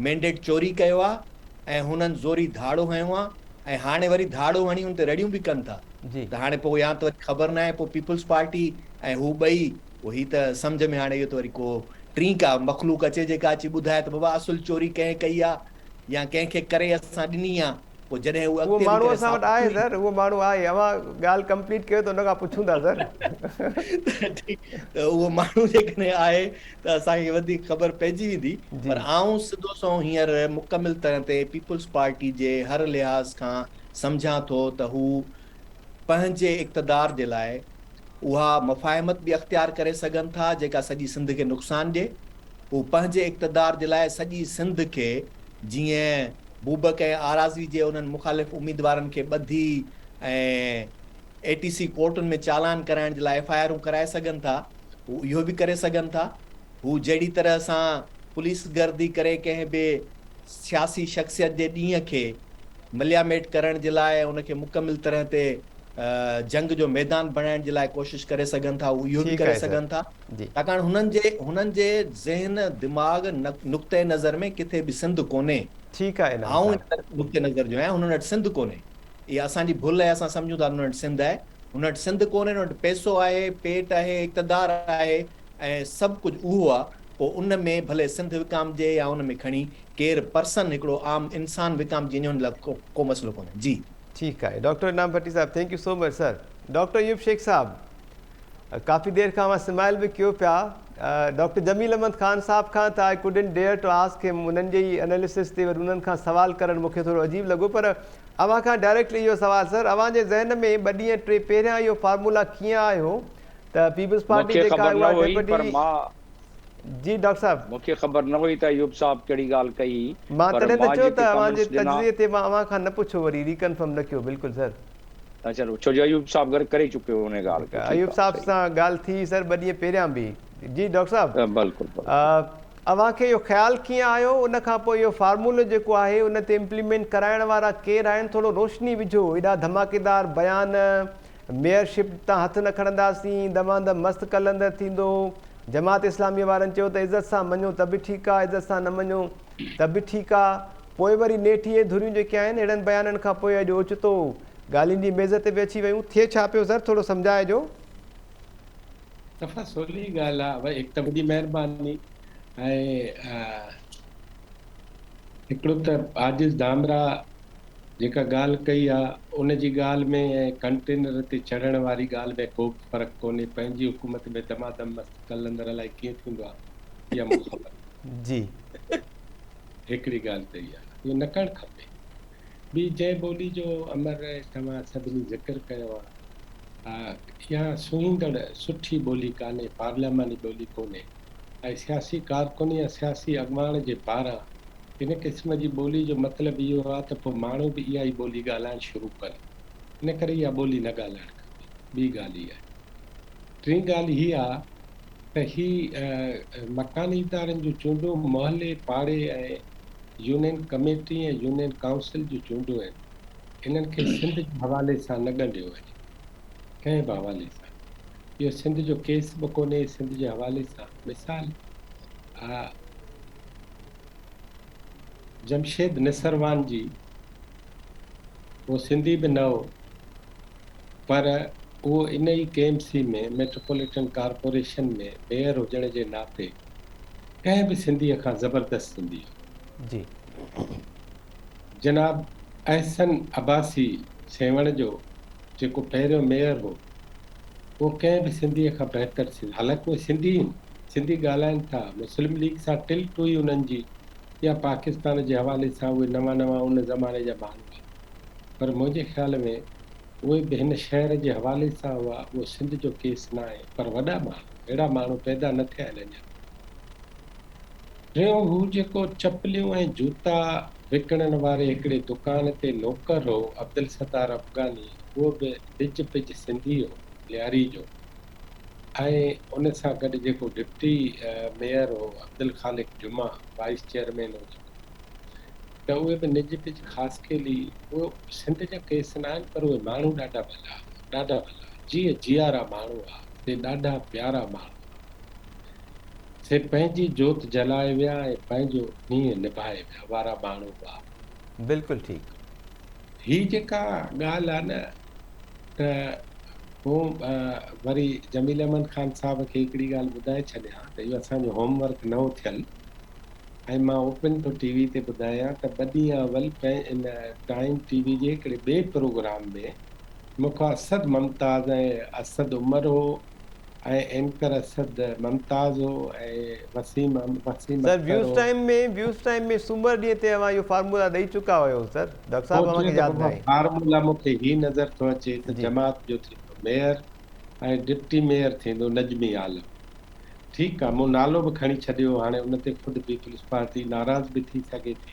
مينڊيٽ چوري ڪيو آهي ۽ هنن زوري ڌاڙو هنيو آهي ۽ هاڻي وري ڌاڙو هڻي ان تي رڙيون به ڪن ٿا ته هاڻي پوء يا ته وري خبر ناهي پوء پيپلز پارٽي ۽ هو ٻئي پوء هي ته سمجهه ۾ هاڻي اهو ته وري ڪو ٽين ڪا مخلوق اچي جيڪا اچي ٻڌائي ته بابا اصل چوري ڪنهن ڪئي آ يا ڪنهن کي ڪري اسان ڏني آ پوء جڏهن هو
اهو
اڳتي هلي
ماڻهو
ڪري
اسان وٽ
ثابت
آهي
ٿي
سر اهو ماڻهو آهي اوهان ڳالهه ڪمپليٽ ڪيو ته ان کان پڇون ٿا سر.
ٺيڪ ته اهو ماڻهو جيڪڏهن آهي ته اسان کي وڌيڪ خبر پئجي ويندي پر آئون سڌو سنئون هينئر مڪمل طرح تي پيپلز پارٽي جي هر لحاظ کان سمجهان ٿو ته هو پنهنجي اقتدار جي لاء اها مفاهمت به اختيار ڪري سگهن ٿا جيڪا سڄي سنڌ کي نقصان ڏئي. هو پنهنجي اقتدار جي لاء سڄي سنڌ کي جيئن بوبڪ ۽ آراضي جي انهن مخالف اميدوارن کي ٻڌي ۽ اي ٽي سي ڪورٽن ۾ چالان ڪرائڻ جي لاء ايف I آرون ڪرائي سگهن ٿا، هو اهو به ڪري سگهن ٿا. هو جهڙي طرح سان پوليس گردي ڪري ڪنهن به سياسي شخصيت جي ڏينهن کي ملياميٽ ڪرڻ جي لاء ۽ ان کي مڪمل طرح تي جنگ جو ميدان بڻائڻ جي لاء ڪوشش ڪري سگهن ٿا، هو اهو به
ٺيڪ
ڪري
آهي سر
سگهن ٿا.
جي.
ڇاڪاڻ هنن جي هنن جي ذهن، دماغ، نقطه نظر ۾ ڪٿي به سنڌ ڪونهي.
ٺيڪ آهي انعام
آئون
صاحب.
ان نقطه نظر جو آهيان، هنن وٽ سنڌ ڪونهي. اها اسان جي ڀل آهي، اسان سمجهون ٿا ته هنن وٽ سنڌ آهي. هنن وٽ سنڌ ڪونهي، هنن وٽ پئسو آهي، پيٽ آهي، اقتدار آهي ۽ سڀ ڪجهه اهو آهي. پوء ان ۾ ڀلي سنڌ وڪامجي يا ان ۾ کڻي ڪير پرسن هڪڙو عام انسان وڪامجي وڃي ان لاء ڪو مسئلو ڪونهي. جي.
ٺيڪ آهي ڊاڪٽر انعام ڀٽي صاحب thank you so much sir. Doctor Ayub Shaikh صاحب ڪافي دير کان اوهان سمائل به ڪيو پيا ڊاڪٽر جميل احمد خان صاحب کان ته I couldn't dare to ask him انهن جي ئي اناليسس تي وري انهن کان سوال ڪرڻ مون کي ٿورو عجيب لڳو پر اوهان کان ڊائريڪٽلي اهو سوال سر اوهان جي ذهن ۾ ٻه ڏينهن ٽي پهريان اهو فارمولا ڪيئن آيو ته پيپلز پارٽي
مونکي
جيڪا
خبر
آهي
نه
اها
هئي پر
ڊپٽي
مان
جي ڊاڪٽر صاحب.
مونکي خبر نه هئي ته ايوب صاحب ڪهڙي ڳالهه ڪئي
مان
پر
تڏهن ته
مان
چيو
جيڪي
ته اوهان جي
ڪمينٽس ڏنا.
تجزيي تي مان اوهان کان نه پڇيو وري ريڪنفرم نه ڪيو بلڪل سر.
اڇا ڇو جو ايوب صاحب گهر ڪري چڪيو هو ان ڳالهه کي ٺيڪ
ايوب
آ
صاحب
صحيح.
سان ڳالهه ٿي سر ٻه ڏينهن پهريان به جي ڊاڪٽر صاحب
بلڪل بلڪل.
اوهان کي اهو خيال ڪيئن آيو ان کان پوء اهو فارمولو جيڪو آهي ان تي امپليمينٽ ڪرائڻ وارا ڪير آهن ٿورو روشني وجهو ايڏا ڌماڪيدار بيان ميئر شپ تان هٿ نه کڻنداسين دمادم مست قلندر ٿيندو جماعت اسلامي وارن چيو ته عزت سان مڃو ته به ٺيڪ آ عزت سان نه مڃو ته به ٺيڪ آ پوء وري نيٺ اهي ڌريون جيڪي آهن اهڙن بيانن کان پوء اڄ اوچتو ڳالهين جي ميز تي به اچي ويون. ٿئي ڇا پيو سر ٿورو سمجهائجو.
صفا سولي ڳالهه آ ڀائي هڪ ته وڏي مهرباني ۽ هڪڙو ته عاجز ڌامراهه جيڪا ڳالهه ڪئي آ ان جي ڳالهه ۾ ۽ ڪنٽينر تي چڙهڻ واري ڳالهه ۾ ڪو به فرق ڪونهي پنهنجي حڪومت ۾ دمادم مست قلندر الائي ڪيئن ٿيندو آ اها مون کي خبر
ناهي. جي.
هڪڙي ڳالهه ته اها اهو نه ڪرڻ کپي. ٻي جنهن ٻولي جو امر توهان سڀني ذڪر ڪيو آ اها سهيندڙ سٺي ٻولي ڪانهي، پارلياماني ٻولي ڪونهي ۽ سياسي ڪارڪن يا سياسي اڳواڻ جي پاران ان قسم جي ٻولي جو مطلب اهو آ ته پوء ماڻهو به اها ئي ٻولي ڳالهائڻ شروع ڪن. ان ڪري اها ٻولي نه ڳالهائڻ کپي. ٻي ڳالهه هي آهي. ٽين ڳالهه هي آ ته هي مڪاني ادارن جون چونڊون محلي، پاڙي ۽ يونين ڪميٽي ۽ يونين ڪائونسل جون چونڊون آهن، انهن کي سنڌ جي حوالي سان نه ڳنڍيو وڃي، ڪنهن به حوالي سان. اهو سنڌ جو ڪيس به ڪونهي، سنڌ جي حوالي سان مثال جمشيد نسروان جي، اهو سنڌي به نه هو، پر اهو ان ئي K M C ۾ metropolitan corporation ۾ mayor هجڻ جي ناتي ڪنهن به سنڌيء کان زبردست سنڌي هو.
جي.
جناب احسن عباسي سيوهڻ جو جيڪو پهريون ميئر هو، اهو ڪنهن به سنڌيء کان بهتر سنڌي، حالانڪ اهي سنڌي آهن، سنڌي ڳالهائن ٿا، مسلم ليگ سان ٽلٽ هئي انهن جي يا پاڪستان جي حوالي سان اهي نوان نوان ان زماني جا ماڻهو هئا، پر منهنجي خيال ۾ اهي به هن شهر جي حوالي سان هئا، اهو سنڌ جو ڪيس ناهي، پر وڏا ماڻهو، اهڙا ماڻهو پيدا نه ٿيا آهن اڃا. ٽيون هو جيڪو چپليون ۽ جوتا وڪڻڻ واري هڪڙي دڪان تي نوڪر هو، عبدالستار افغاني، اهو به نج پج سنڌي هو، لياري جو ۽ ان سان گڏ جيڪو ڊپٽي ميئر هو عبدالخالق جمعه، وائيس چيئرمين هو جيڪو، ته اهي به نج پج خاصخيلي، اهي سنڌ جا ڪيس ناهن پر اهي ماڻهو ڏاڍا ڀلا هئا، ڏاڍا ڀلا، جيئن جيئارا ماڻهو هئا، سي ڏاڍا پيارا ماڻهو هئا. سي پنهنجي جوت جلائي ويا ۽ پنهنجو نينهن نڀائي ويا وارا ماڻهو هئا.
بلڪل ٺيڪ.
هي جيڪا ڳالهه آ نه ته مون وري جميل احمد خان صاحب کي هڪڙي ڳالهه ٻڌائي ڇڏيان ته اهو اسان جو هوم ورڪ نه هو ٿيل ۽ مان اوپن ٿو ٽي وي تي ٻڌايان ته ٻه ڏينهن اول ان ٽائيم ٽي وي جي هڪڙي ٻئي پروگرام ۾ مون کان اسد ممتاز ۽ اسد عمر هو ۽ اينڪر اسد ممتاز هو ۽ وسيم وسيم
سر
اختر
ويوز
هو.
ٽائيم ۾ ويوز ٽائيم ۾ سومر ڏينهن تي اوهان اهو فارمولا ڏئي چڪا هيو سر ڊاڪٽر
پوء
صاحب اوهان
چيو
کي
ته
ياد
بابا
ناهي.
فارمولا مون کي هي نظر ٿو اچي ته
جي.
جماعت جو ٿيندو ميئر ۽ ڊپٽي ميئر ٿيندو نجمي عالم. ٺيڪ آ مون نالو به کڻي ڇڏيو هاڻي ان تي خود پيپلز پارٽي ناراض به ٿي سگهي ٿي.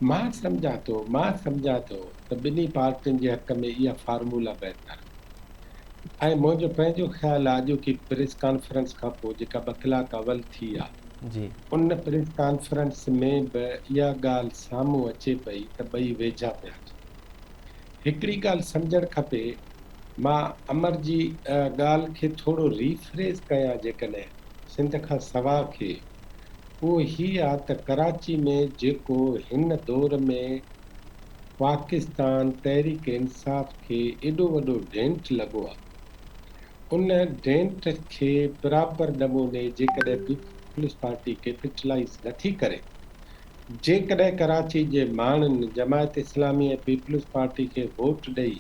مان سمجهان ٿو، مان سمجهان ٿو ته ٻنهي پارٽين جي حق ۾ اها فارمولا بهتر آهي ۽ منهنجو پنهنجو خيال آهي اڄوڪي پريس ڪانفرنس کان پوء جيڪا ٻه ڪلاڪ اول ٿي آهي، ان پريس ڪانفرنس ۾ به اها ڳالهه سامهون اچي پئي ته ٻئي ويجها پيا اچن. هڪڙي ڳالهه سمجهڻ کپي، مان امر جي ڳالهه کي ٿورو ريفريز ڪيان جيڪڏهن سنڌ کان سوا کي، اهو هي آ ته ڪراچي ۾ جيڪو هن دور ۾ پاڪستان تحريڪ انصاف کي ايڏو وڏو ڊينٽ لڳو آ، ان ڊينٽ کي پراپر نموني جيڪڏهن پيپلز پارٽي ڪيپيٽلائيز نٿي ڪري، جيڪڏهن ڪراچي جي ماڻهن جماعت اسلامي ۽ پيپلز پارٽي کي ووٽ ڏئي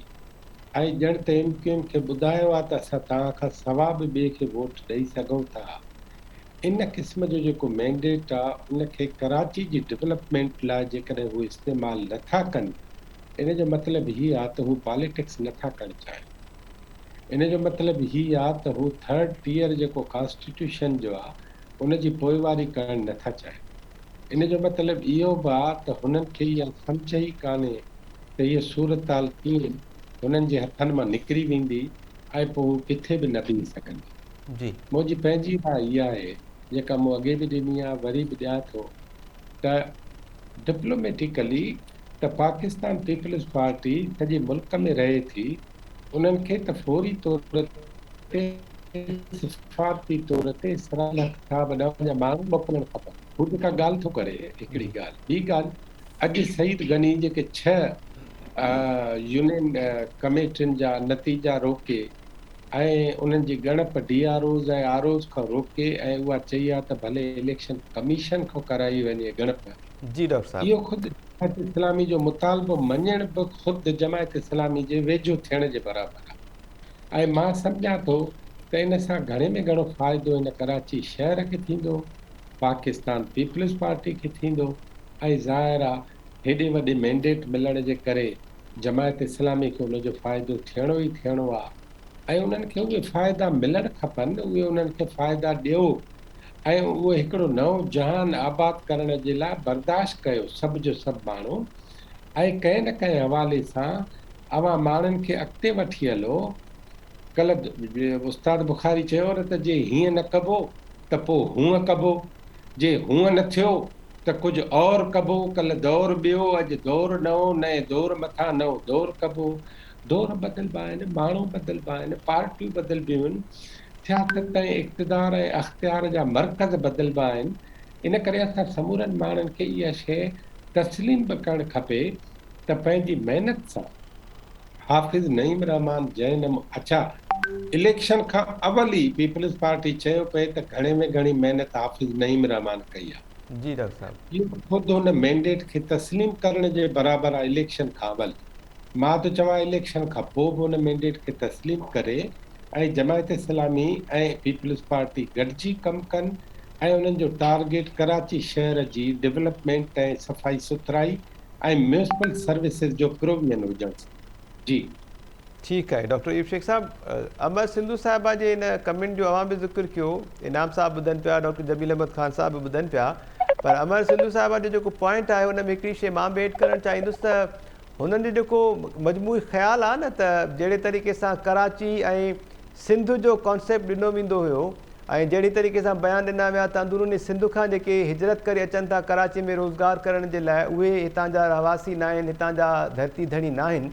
۽ ڄڻ ته ايم ڪيو ايم کي ٻڌايو آ ته اسان توهان کان سوا به ٻئي کي ووٽ ڏئي سگهون ٿا، ان قسم جو جيڪو مينڊيٽ آ ان کي ڪراچي جي ڊولپمينٽ لاء جيڪڏهن هو استعمال نه ٿا ڪن ان جو مطلب هي آ ته هو پاليٽڪس نه ٿا ڪرڻ چاهين. ان جو مطلب هي آ ته هو ٿرڊ ٽيئر جيڪو ڪانسٽيٽيوشن جو آ ان جي پوئواري ڪرڻ نه ٿا چاهين. ان جو مطلب اهو به آ ته هنن کي اها سمجهه ئي ڪانهي ته هيء صورتحال ڪيئن هنن جي هٿن مان نڪري ويندي ۽ پوء هو ڪٿي به نه بيهي سگهندا.
جي.
منهنجي پنهنجي راء اها آهي، جيڪا مون اڳي به ڏني آهي، وري به ڏيان ٿو ته ڊپلوميٽيڪلي ته پاڪستان پيپلز پارٽي سڄي ملڪ ۾ رهي ٿي، انهن کي ته فوري طور تي سفارتي طور تي اسرائيل حق صاحب ڏانهن پنهنجا ماڻهو موڪلڻ کپن. هو جيڪا ڳالهه ٿو ڪري، هڪڙي ڳالهه. ٻي ڳالهه اڄ سعيد غني جيڪي ڇهه يونين ڪميٽين جا نتيجا روڪي ۽ انهن جي ڳڻپ D R Os ۽ R Os کان روڪي ۽ اها چئي ها ته ڀلي اليڪشن ڪميشن کان ڪرائي وڃي ڳڻپ.
جي ڊاڪٽر صاحب.
اهو خود جماعت اسلامي جو مطالبو مڃڻ به خود جماعت اسلامي جي ويجهو ٿيڻ جي برابر آهي ۽ مان سمجهان ٿو ته ان سان گهڻي ۾ گهڻو فائدو هن ڪراچي شهر کي ٿيندو، پاڪستان پيپلز پارٽي کي ٿيندو ۽ ظاهر آ هيڏي وڏي مينڊيٽ ملڻ جي ڪري جماعت اسلامي کي ان جو فائدو ٿيڻو ئي ٿيڻو آ ۽ انهن کي اهي فائدا ملڻ کپن، اهي انهن کي فائدا ڏيو ۽ اهو هڪڙو نئون جهان آباد ڪرڻ جي لاء برداشت ڪيو سڀ جو سڀ ماڻهو ۽ ڪنهن نه ڪنهن حوالي سان اوهان ماڻهن کي اڳتي وٺي هلو. ڪلهه استاد بخاري چيو نه ته جي هيئن نه ڪبو ته پوء هونء ڪبو، جي هونء نه ٿيو ته ڪجهه اور ڪبو، ڪلهه دور ٻيو، اڄ دور نئون، نئين دور مٿان نئون دور ڪبو. دور بدلبا آهن، ماڻهو بدلبا آهن، پارٽيون بدلبيون آهن، سياست ۽ اقتدار ۽ اختيار جا مرڪز بدلبا آهن. ان ڪري اسان سمورن ماڻهن کي اها شيء تسليم به ڪرڻ کپي ته پنهنجي محنت سان حافظ نعيم الرحمان جنهن نمو اڇا اليڪشن کان اول ئي پيپلز پارٽي چيو پئي ته گهڻي ۾ گهڻي محنت حافظ نعيم الرحمان ڪئي آ.
جي ڊاڪٽر صاحب.
اهو خود ان مينڊيٽ کي تسليم ڪرڻ جي برابر آ اليڪشن کان اول. مان ٿو چوان اليڪشن کان پوء به ان مينڊيٽ کي تسليم ڪري ۽ جماعت اسلامي ۽ پيپلز پارٽي گڏجي ڪم ڪن ۽ انهن جو ٽارگيٽ ڪراچي شهر جي ڊولپمينٽ ۽ صفائي سٿرائي ۽ ميونسپل سروسز جو پروويزن هجڻ جي.
ٺيڪ آهي ڊاڪٽر ايوب شيخ صاحب امر سنڌو صاحبه جي ان ڪمينٽ جو اوهان به ذڪر ڪيو انعام صاحب ٻڌن پيا ڊاڪٽر جميل احمد خان صاحب به ٻڌن پيا پر امر سنڌو صاحبه جو جيڪو پوائنٽ آهي ان ۾ هڪڙي شي مان به ايڊ ڪرڻ چاهيندس ته هنن جو جيڪو مجموعي خيال آهي نه ته جهڙي طريقي سان ڪراچي ۽ سنڌ جو ڪانسيپٽ ڏنو ويندو هيو ۽ جهڙي طريقي سان بيان ڏنا ويا ته اندروني سنڌ کان جيڪي هجرت ڪري اچن ٿا ڪراچي ۾ روزگار ڪرڻ جي لاء اهي هتان جا رهواسي ناهن هتان جا ڌرتي ڌڻي ناهن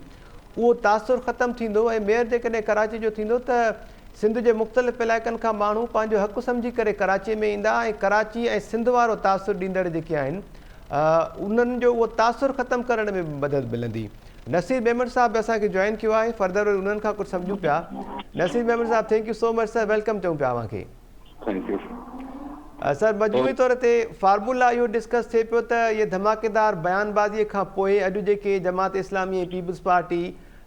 اهو تاثر ختم ٿيندو ۽ ميئر جيڪڏهن ڪراچي جو ٿيندو ته سنڌ جي مختلف علائقن کان ماڻهو پنهنجو حق سمجهي ڪري ڪراچي ۾ ايندا ۽ ڪراچي ۽ سنڌ وارو تاثر ڏيندڙ جيڪي آهن انهن جو اهو تاثر ختم ڪرڻ ۾ به مدد ملندي. نصير ميمڻ صاحب به اسان کي جوائن ڪيو آهي فردر وري انهن کان ڪجهه سمجهون پيا نصير ميمڻ صاحب thank you so much sir welcome چئون پيا اوهان کي.
Thank you.
سر مجموعي طور تي فارمولا اهو ڊسڪس ٿئي پيو ته اهي ڌماڪيدار بيان بازي کان پوء اڄ جيڪي جماعت اسلامي ۽ پيپلز پارٽي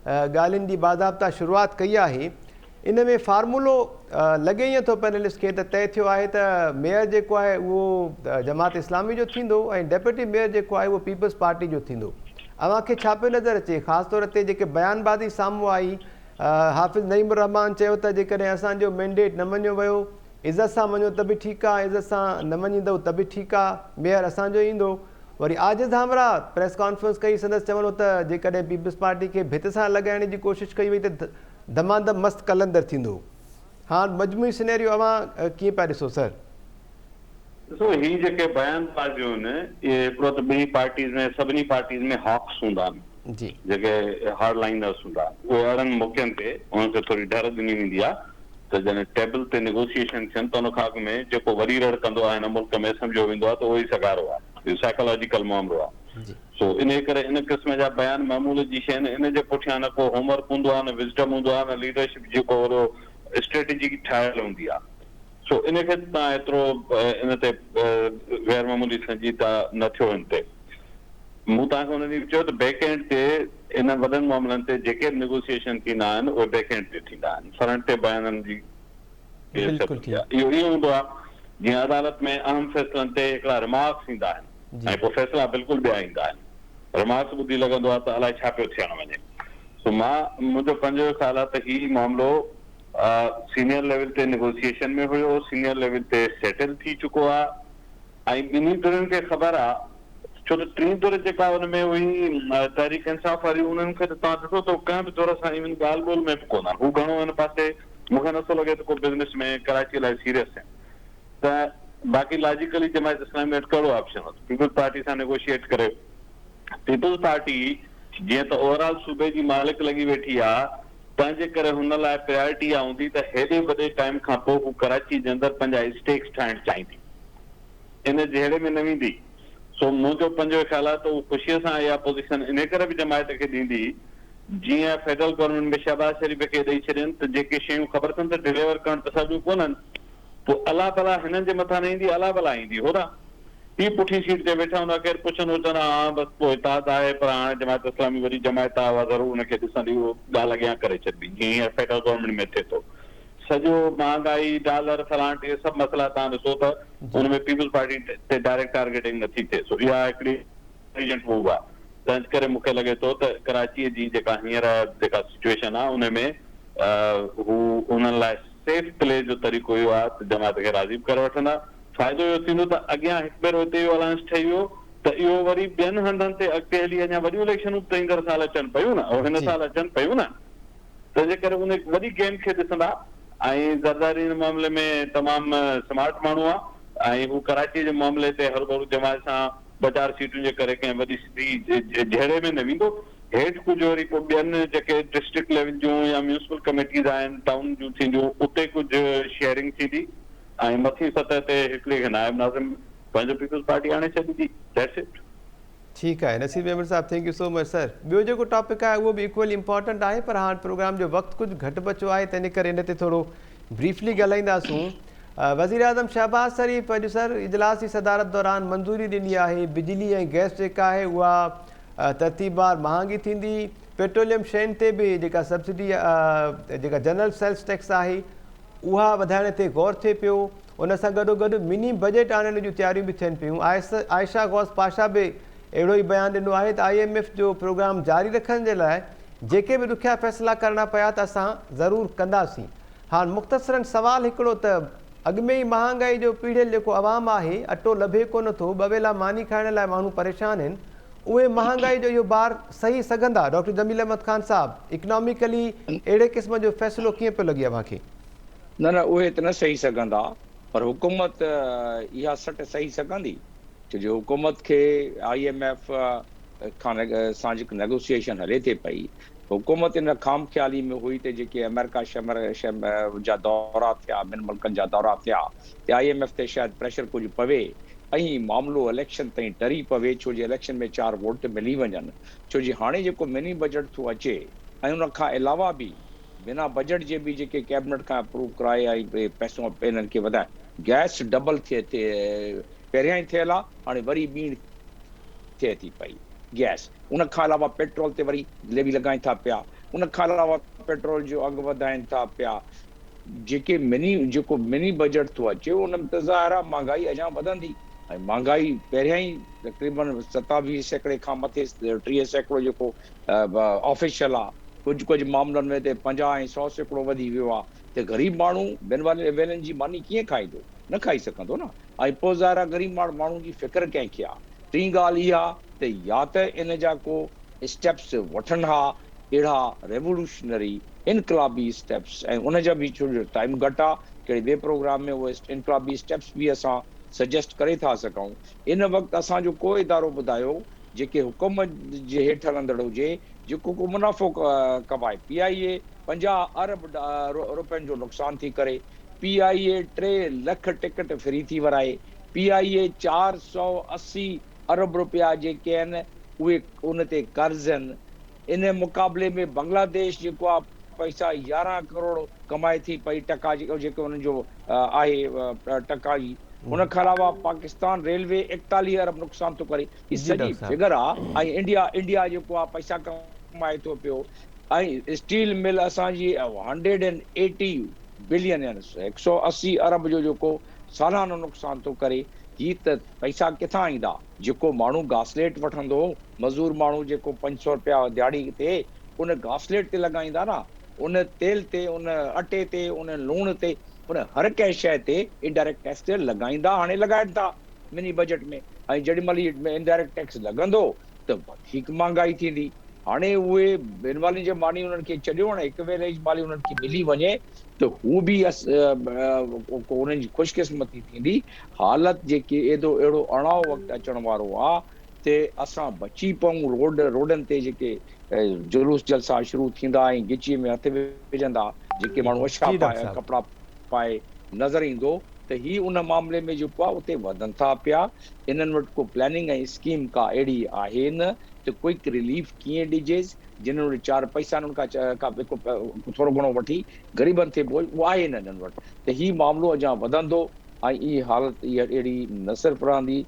ڳالهين جي باضابطا شروعات ڪئي آهي ان ۾ فارمولو لڳي ائين ٿو پينلسٽ کي ته طئي ٿيو آهي ته ميئر جيڪو آهي اهو جماعت اسلامي جو ٿيندو ۽ ڊپٽي ميئر جيڪو آهي اهو پيپلز پارٽي جو ٿيندو. اوهان کي ڇا پيو نظر اچي؟ خاص طور تي جيڪي بيان بازي سامهون آئي، حافظ نعيم الرحمان چيو ته جيڪڏهن اسان جو مينڊيٽ نه مڃيو ويو، عزت سان مڃو ته به ٺيڪ آ، عزت سان نه مڃيندؤ ته به ٺيڪ آ، ميئر اسان جو ايندو. وري عاجز همراهه پريس ڪانفرنس ڪئي سندس چوڻ هو ته جيڪڏهن پيپلز پارٽي کي ڀت سان لڳائڻ جي ڪوشش ڪئي وئي ته دمادم مست قلندر ٿيندو. هاڻ مجموعي سينيريو اوهان ڪيئن پيا ڏسو سر؟
ڏسو هي جيڪي بيان بازيون آهن اهي هڪڙو ته ٻنهي پارٽيز ۾ سڀني پارٽيز ۾ هاڪس هوندا آهن جيڪي هارڊ لائنرس هوندا آهن اهي اهڙن موقعن تي انهن کي ٿوري ڍر ڏني ويندي آهي ته جڏهن ٽيبل تي نيگوسيئيشن ٿين ته ان کان اڳ ۾ جيڪو وڏي رڙ ڪندو آهي هن ملڪ ۾ سمجهيو ويندو آهي ته اهو ئي سگهارو آهي. اهو سائيڪالاجيڪل معاملو آهي. سو انهيء ڪري ان قسم جا بيان معمول جي شيء آهن. ان جي پٺيان نه ڪو هوم ورڪ هوندو آهي نه وزڊم هوندو آهي نه ليڊرشپ جي ڪو وڏو اسٽريٽجي ٺاهيل هوندي آهي. سو ان کي توهان ايترو ان تي غير معمولي سنجيده نه ٿيو ان تي. مون توهان کي ان ڏينهن به چيو ته بيڪ اينڊ تي انهن وڏن معاملن تي جيڪي به نيگوسيئيشن ٿيندا آهن اهي بيڪ اينڊ تي ٿيندا آهن فرنٽ تي بيانن جي حيثيت هوندي آهي. اهو ائين هوندو آهي جيئن عدالت ۾ اهم فيصلن تي هڪڙا رمارڪس ايندا آهن ۽ پوء فيصلا بلڪل ٻيا ايندا آهن. رمارڪس ٻڌي لڳندو آهي ته الائي ڇا پيو ٿيڻ وڃي. سو مان منهنجو پنهنجو اهو خيال آهي ته هي معاملو سينيئر ليول تي نيگوسيئيشن ۾ هيو، سينيئر ليول تي سيٽل ٿي چڪو آهي ۽ ٻنهي ڌرين کي خبر آهي ڇو ته ٽين ڌر جيڪا ان ۾ هئي تحريڪ انصاف واري انهن کي ته توهان ڏٺو ته هو ڪنهن به ڌر سان ايون ڳالهه ٻولهه ۾ به ڪونه آهن هو گهڻو ان پاسي مون کي نٿو لڳي ته ڪو بزنس ۾ ڪراچي لاء سيريس آهن ته باقي لاجيڪلي جماعت اسلامي وٽ ڪهڙو آپشن هو ته پيپلز پارٽي سان نيگوشيئيٽ ڪري پيپلز پارٽي جيئن ته اوور آل صوبي جي مالڪ لڳي ويٺي آ تنهن جي ڪري هن لاء پريارٽي اها هوندي ته هيڏي وڏي ٽائيم کان پوء هو ڪراچي جي اندر پنهنجا اسٽيڪس ٺاهڻ چاهيندي ان جهيڙي ۾ نه ويندي. سو منهنجو پنهنجو خيال آهي ته هو خوشيء سان اها پوزيشن انهيء ڪري به جماعت کي ڏيندي جيئن فيڊرل گورنمينٽ ۾ شهباز شريف کي ڏئي ڇڏين ته جيڪي شيون خبر اٿن ته ڊليور ڪرڻ ته سوليون ڪونهن پوء الله بلا هنن جي مٿان نه ايندي الله بلا ايندي هوڏانهن هي پٺين سيٽ تي ويٺا هوندا ڪير پڇندو چوندا ها بس پوء اتحاد آهي پر هاڻي جماعت اسلامي وڏي جماعت آهي اها ضرور ان کي ڏسندي اهو ڳالهه اڳيان ڪري ڇڏبي جيئن هينئر فيڊرل گورنمينٽ ۾ ٿئي ٿو. سڄو مهانگائي، ڊالر، فلاڻ ٽي سڀ مسئلا توهان ڏسو ته ان ۾ پيپلز پارٽي تي ڊائريڪٽ ٽارگيٽنگ نٿي ٿئي سو اها هڪڙي انٽيليجنٽ موو آهي تنهن ڪري مون کي لڳي ٿو ته ڪراچي جي جيڪا هينئر جيڪا سچوئيشن آهي ان ۾ هو انهن لاء سيف پلي جو طريقو اهو آهي ته جماعت کي راضي به ڪري وٺندا فائدو اهو ٿيندو ته اڳيان هڪ ڀيرو هتي اهو الائنس ٺهي ويو ته اهو وري ٻين هنڌن تي اڳتي هلي اڃا وڏيون اليڪشنون به ته ايندڙ سال اچن پيون نه هن سال اچن پيون نه. تنهن جي ڪري ان هڪ وڏي گيم کي ڏسندا ۽ زرداري ان معاملي ۾ تمام سمارٽ ماڻهو آ ۽ هو ڪراچي جي معاملي تي هروڀرو جماعت سان ٻه چار سيٽن جي ڪري ڪنهن وڏي سڌي جهيڙي ۾ نه ويندو. هيٺ ڪجهه وري پوء ٻين جيڪي ڊسٽرڪٽ ليول جون يا ميونسپل ڪميٽيز آهن ٽائون جون ٿينديون اتي ڪجهه شيئرنگ ٿيندي ۽ مٿين سطح تي هڪڙي کي نائب ناظم پنهنجو پيپلز پارٽي آڻي ڇڏيندي. That's it.
ٺيڪ آهي نصير ميمڻ صاحب thank you so much sir ٻيو جيڪو ٽاپڪ آهي اهو به ايڪولي امپارٽنٽ آهي پر هاڻ پروگرام جو وقت ڪجهه گهٽ بچو آهي تنهن ڪري ان تي ٿورو بريفلي ڳالهائينداسون وزيراعظم شهباز شريف اڄ سر اجلاس جي صدارت دوران منظوري ڏني آهي بجلي ۽ گئس جيڪا آهي اها ترتيبوار مهانگي ٿيندي پيٽروليم شين تي به جيڪا سبسڊي جيڪا جنرل سيلز ٽيڪس آهي اها وڌائڻ تي غور ٿئي پيو، ان سان گڏوگڏ مني بجيٽ آڻڻ جون تياريون به ٿين پيون، عائشه غوث پاشا به اهڙو ئي بيان ڏنو آهي ته I M F جو پروگرام جاري رکڻ جي لاء جيڪي به ڏکيا فيصلا ڪرڻا پيا ته اسان ضرور ڪنداسين. هاڻ مختصراً سوال هڪڙو ته اڳ ۾ ئي مهانگائي جو پيڙهيل جيڪو عوام آهي، اٽو لڀي ڪونه ٿو، ٻه ويلا ماني کائڻ لاء ماڻهو پريشان آهن، اهي مهانگائي جو اهو بار سهي سگهندا؟ ڊاڪٽر جميل احمد خان صاحب، اڪناميڪلي اهڙي قسم جو فيصلو ڪيئن پيو لڳي اوهان کي؟
نه نه اهي ته نه سهي سگهندا پر حڪومت اها سٽ سهي سگهندي ڇو جو حڪومت کي I M F کان سان جيڪي نيگوسيئيشن هلي ٿي پئي حڪومت ان خام خيالي ۾ هئي ته جيڪي آمريڪا جا دورا ٿيا ٻين ملڪن جا دورا ٿيا ته I M F تي شايد پريشر ڪجهه پوي ۽ معاملو اليڪشن تائين ٽري پوي ڇو جي اليڪشن ۾ چار ووٽ ملي وڃن ڇو جي هاڻي جيڪو مني بجيٽ ٿو اچي ۽ ان کان علاوه به بنا بجيٽ جي به جيڪي ڪيبنٽ کان اپروو ڪرائي ۽ پئسو انهن کي وڌائي گئس ڊبل ٿئي ٿي پهريان ئي ٿيل آ هاڻي وري ٻيڻ ٿئي ٿي پئي گئس ان کان علاوه پيٽرول تي وري ليوي لڳائين ٿا پيا ان کان علاوه پيٽرول جو اگهه وڌائين ٿا پيا جيڪي مني جيڪو مني بجيٽ ٿو اچي ان ۾ ته ظاهر آهي مھانگائي اڃا وڌندي ۽ مھانگائي پهريان ئي تقريبن 27% کان مٿي 30% جيڪو آفيشل آهي ڪجهه ڪجهه معاملن ۾ ته 50 ۽ 100% وڌي ويو آهي ته غريب ماڻهو ٻن ويلن جي ماني ڪيئن کائيندو نه کائي سگهندو نه ۽ پوء ظاهر آهي غريب ماڻهو جي فڪر ڪنهن کي آهي. ٽين ڳالهه اها ته يا ته ان جا ڪو اسٽيپس وٺن ها اهڙا ريولوشنري انقلابي اسٽيپس ۽ ان جا به ڇو جو ٽائيم گهٽ آ ڪهڙي ٻئي پروگرام ۾ اهي انقلابي اسٽيپس به اسان سجيسٽ ڪري ٿا سگهون. ان وقت اسان جو ڪو ادارو ٻڌايو جيڪي حڪم جي هيٺ هلندڙ هجي جيڪو ڪو منافعو ڪمائي. پي آء اي 50 ارب روپين جو نقصان ٿي ڪري، پي آء اي 3 لک ٽڪٽ فري ٿي ورهائي، پي آء اي 480 ارب روپيا جيڪي آهن اهي ان تي قرض آهن. ان مقابلي ۾ بنگلاديش جيڪو آهي پئسا 11 ڪروڙ ڪمائي ٿي پئي ٽڪا جيڪو انهن جو آهي ٽڪا جي ان کان علاوه پاڪستان ريلوي 41 ارب نقصان ٿو ڪري. هي سڄي فگر آ ۽ انڊيا انڊيا جيڪو آ پئسا ڪمائي ٿو پيو ۽ اسٽيل مل اسان جي هنڊريڊ اينڊ ايٽي بلين يعني 180 ارب جو جيڪو سالانو نقصان ٿو ڪري هي ته پئسا ڪٿان ايندا جيڪو ماڻهو گاسليٽ وٺندو مزور ماڻهو جيڪو 500 رپيا دياڙي تي ان گاسليٽ تي لڳائيندا نه ان تيل تي ان اٽي تي ان لوڻ تي ان هر ڪنهن شيء تي انڊائريڪٽ ٽيڪس لڳائيندا هاڻي لڳائين ٿا مني بجيٽ ۾ ۽ جيڏي مهل هي انڊائريڪٽ ٽيڪس لڳندو ته وڌيڪ مهانگائي ٿيندي. هاڻي اهي بين والين جي ماني انهن کي ڇڏيو هاڻي هڪ ويلي جي مالي انهن کي ملي وڃي ته هو به انهن جي خوش قسمتي ٿيندي. حالت جيڪي ايڏو اهڙو اڻائو وقت اچڻ وارو آ ته اسان بچي پئون روڊ روڊن تي جيڪي جلوس جلسا شروع ٿيندا ۽ ڳچيء ۾ هٿ وجهندا جيڪي ماڻهو اڇا ڪپڙا پائي نظر ايندو ته هي ان معاملي ۾ جيڪو آهي اتي وڌن ٿا پيا انهن وٽ ڪو پلاننگ ۽ اسڪيم ڪا اهڙي آهي نه ته ڪوئڪ رليف ڪيئن ڏجيس جنھن وٽ چار پئسا آهن ان کان ٿورو گهڻو وٺي غريبن تي بوجهه اهو آهي نه انهن وٽ ته هي معاملو اڃا وڌندو ۽ اهي حالت اهڙي نه صرف رهندي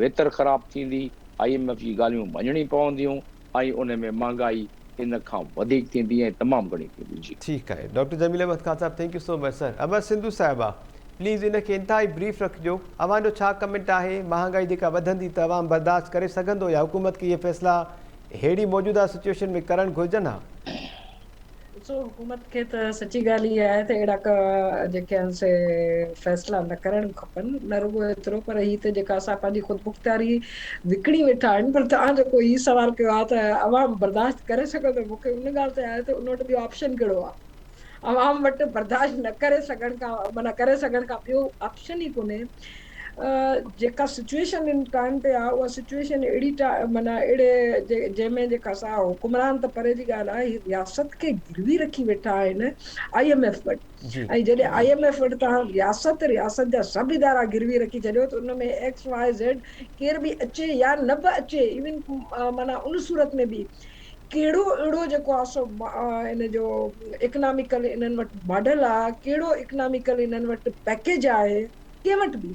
ويتر خراب ٿيندي I M F جي ڳالهيون مڃڻي پونديون ۽ ان ۾ مهانگائي ان کان وڌيڪ ٿيندي ۽ تمام گهڻي ٿيندي جي.
ٺيڪ آهي ڊاڪٽر جميل احمد خان صاحب thank you so much sir Amar Sindhu صاحبه پليز ان کي انتهائي بريف رکجو اوهان جو ڇا ڪمينٽ آهي مهانگائي جيڪا وڌندي ته عوام برداشت ڪري سگهندو يا حڪومت کي اهي فيصلا ههڙي موجوده سچوئيشن ۾ ڪرڻ گهرجن ها؟
ڏسو حڪومت کي ته سچي ڳالهه اها آهي ته اهڙا ڪا جيڪي آهن سي فيصلا نه ڪرڻ کپن نه رڳو ايترو پر هي ته جيڪا اسان پنهنجي خودمختياري وڪڻي ويٺا آهن پر توهان جيڪو هي سوال ڪيو آهي ته عوام برداشت ڪري سگهندو مون کي ان ڳالهه تي آهي ته ان وٽ ٻيو آپشن ڪهڙو آهي عوام وٽ برداشت نه ڪري سگهڻ کان معنيٰ ڪري سگهڻ کان ٻيو آپشن ئي ڪونهي جيڪا سچوئيشن ان ٽائيم تي آهي اها سچوئيشن اهڙي معنيٰ اهڙي جنهن ۾ جيڪا سا حڪمران ته پري جي ڳالهه آهي هي رياست کي گروي رکي ويٺا آهن I M F وٽ ۽ جڏهن I M F وٽ توهان رياست رياست جا سڀ ادارا گروي رکي ڇڏيو ته ان ۾ ايڪس واء زيڊ ڪير به اچي يا نه به اچي ايون معنيٰ ان صورت ۾ به ڪهڙو اهڙو جيڪو آهي سو ان جو اڪناميڪل انهن وٽ ماڊل آهي ڪهڙو اڪناميڪل انهن وٽ پيڪيج آهي ڪنهن وٽ به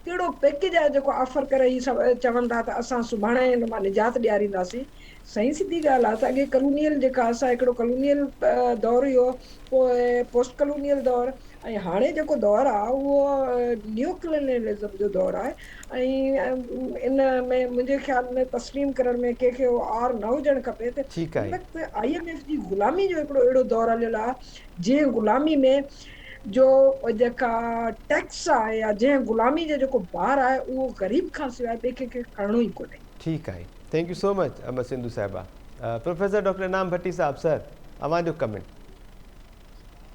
ڪهڙو پيڪيج آهي جيڪو آفر ڪري هي سڀ چون ٿا ته اسان سڀاڻي ان مان نجات ڏيارينداسين. سائين سڌي ڳالهه آهي ته اڳي ڪلونيل جيڪا اسان هڪڙو ڪلونيل دور هيو پوء پوسٽ ڪلونيل دور ۽ هاڻي جيڪو دور آهي اهو نيو ڪلونيلزم جو دور آهي ۽ ان ۾ منهنجي خيال ۾ تسليم ڪرڻ ۾ ڪنهن کي اهو عار نه هجڻ کپي ته هن وقت I M F جي غلامي جو هڪڙو اهڙو دور هليل آهي جنهن غلامي ۾ جو جيڪا ٽيڪس آهي يا جنهن غلامي جو جيڪو بار آهي اهو غريب کان سواء ٻئي ڪنهن کي کڻڻو ئي ڪونهي.
ٺيڪ آهي thank you so much Amar Sindhu صاحبه پروفيسر ڊاڪٽر انعام ڀٽي صاحب سر اوهان جو ڪمينٽ.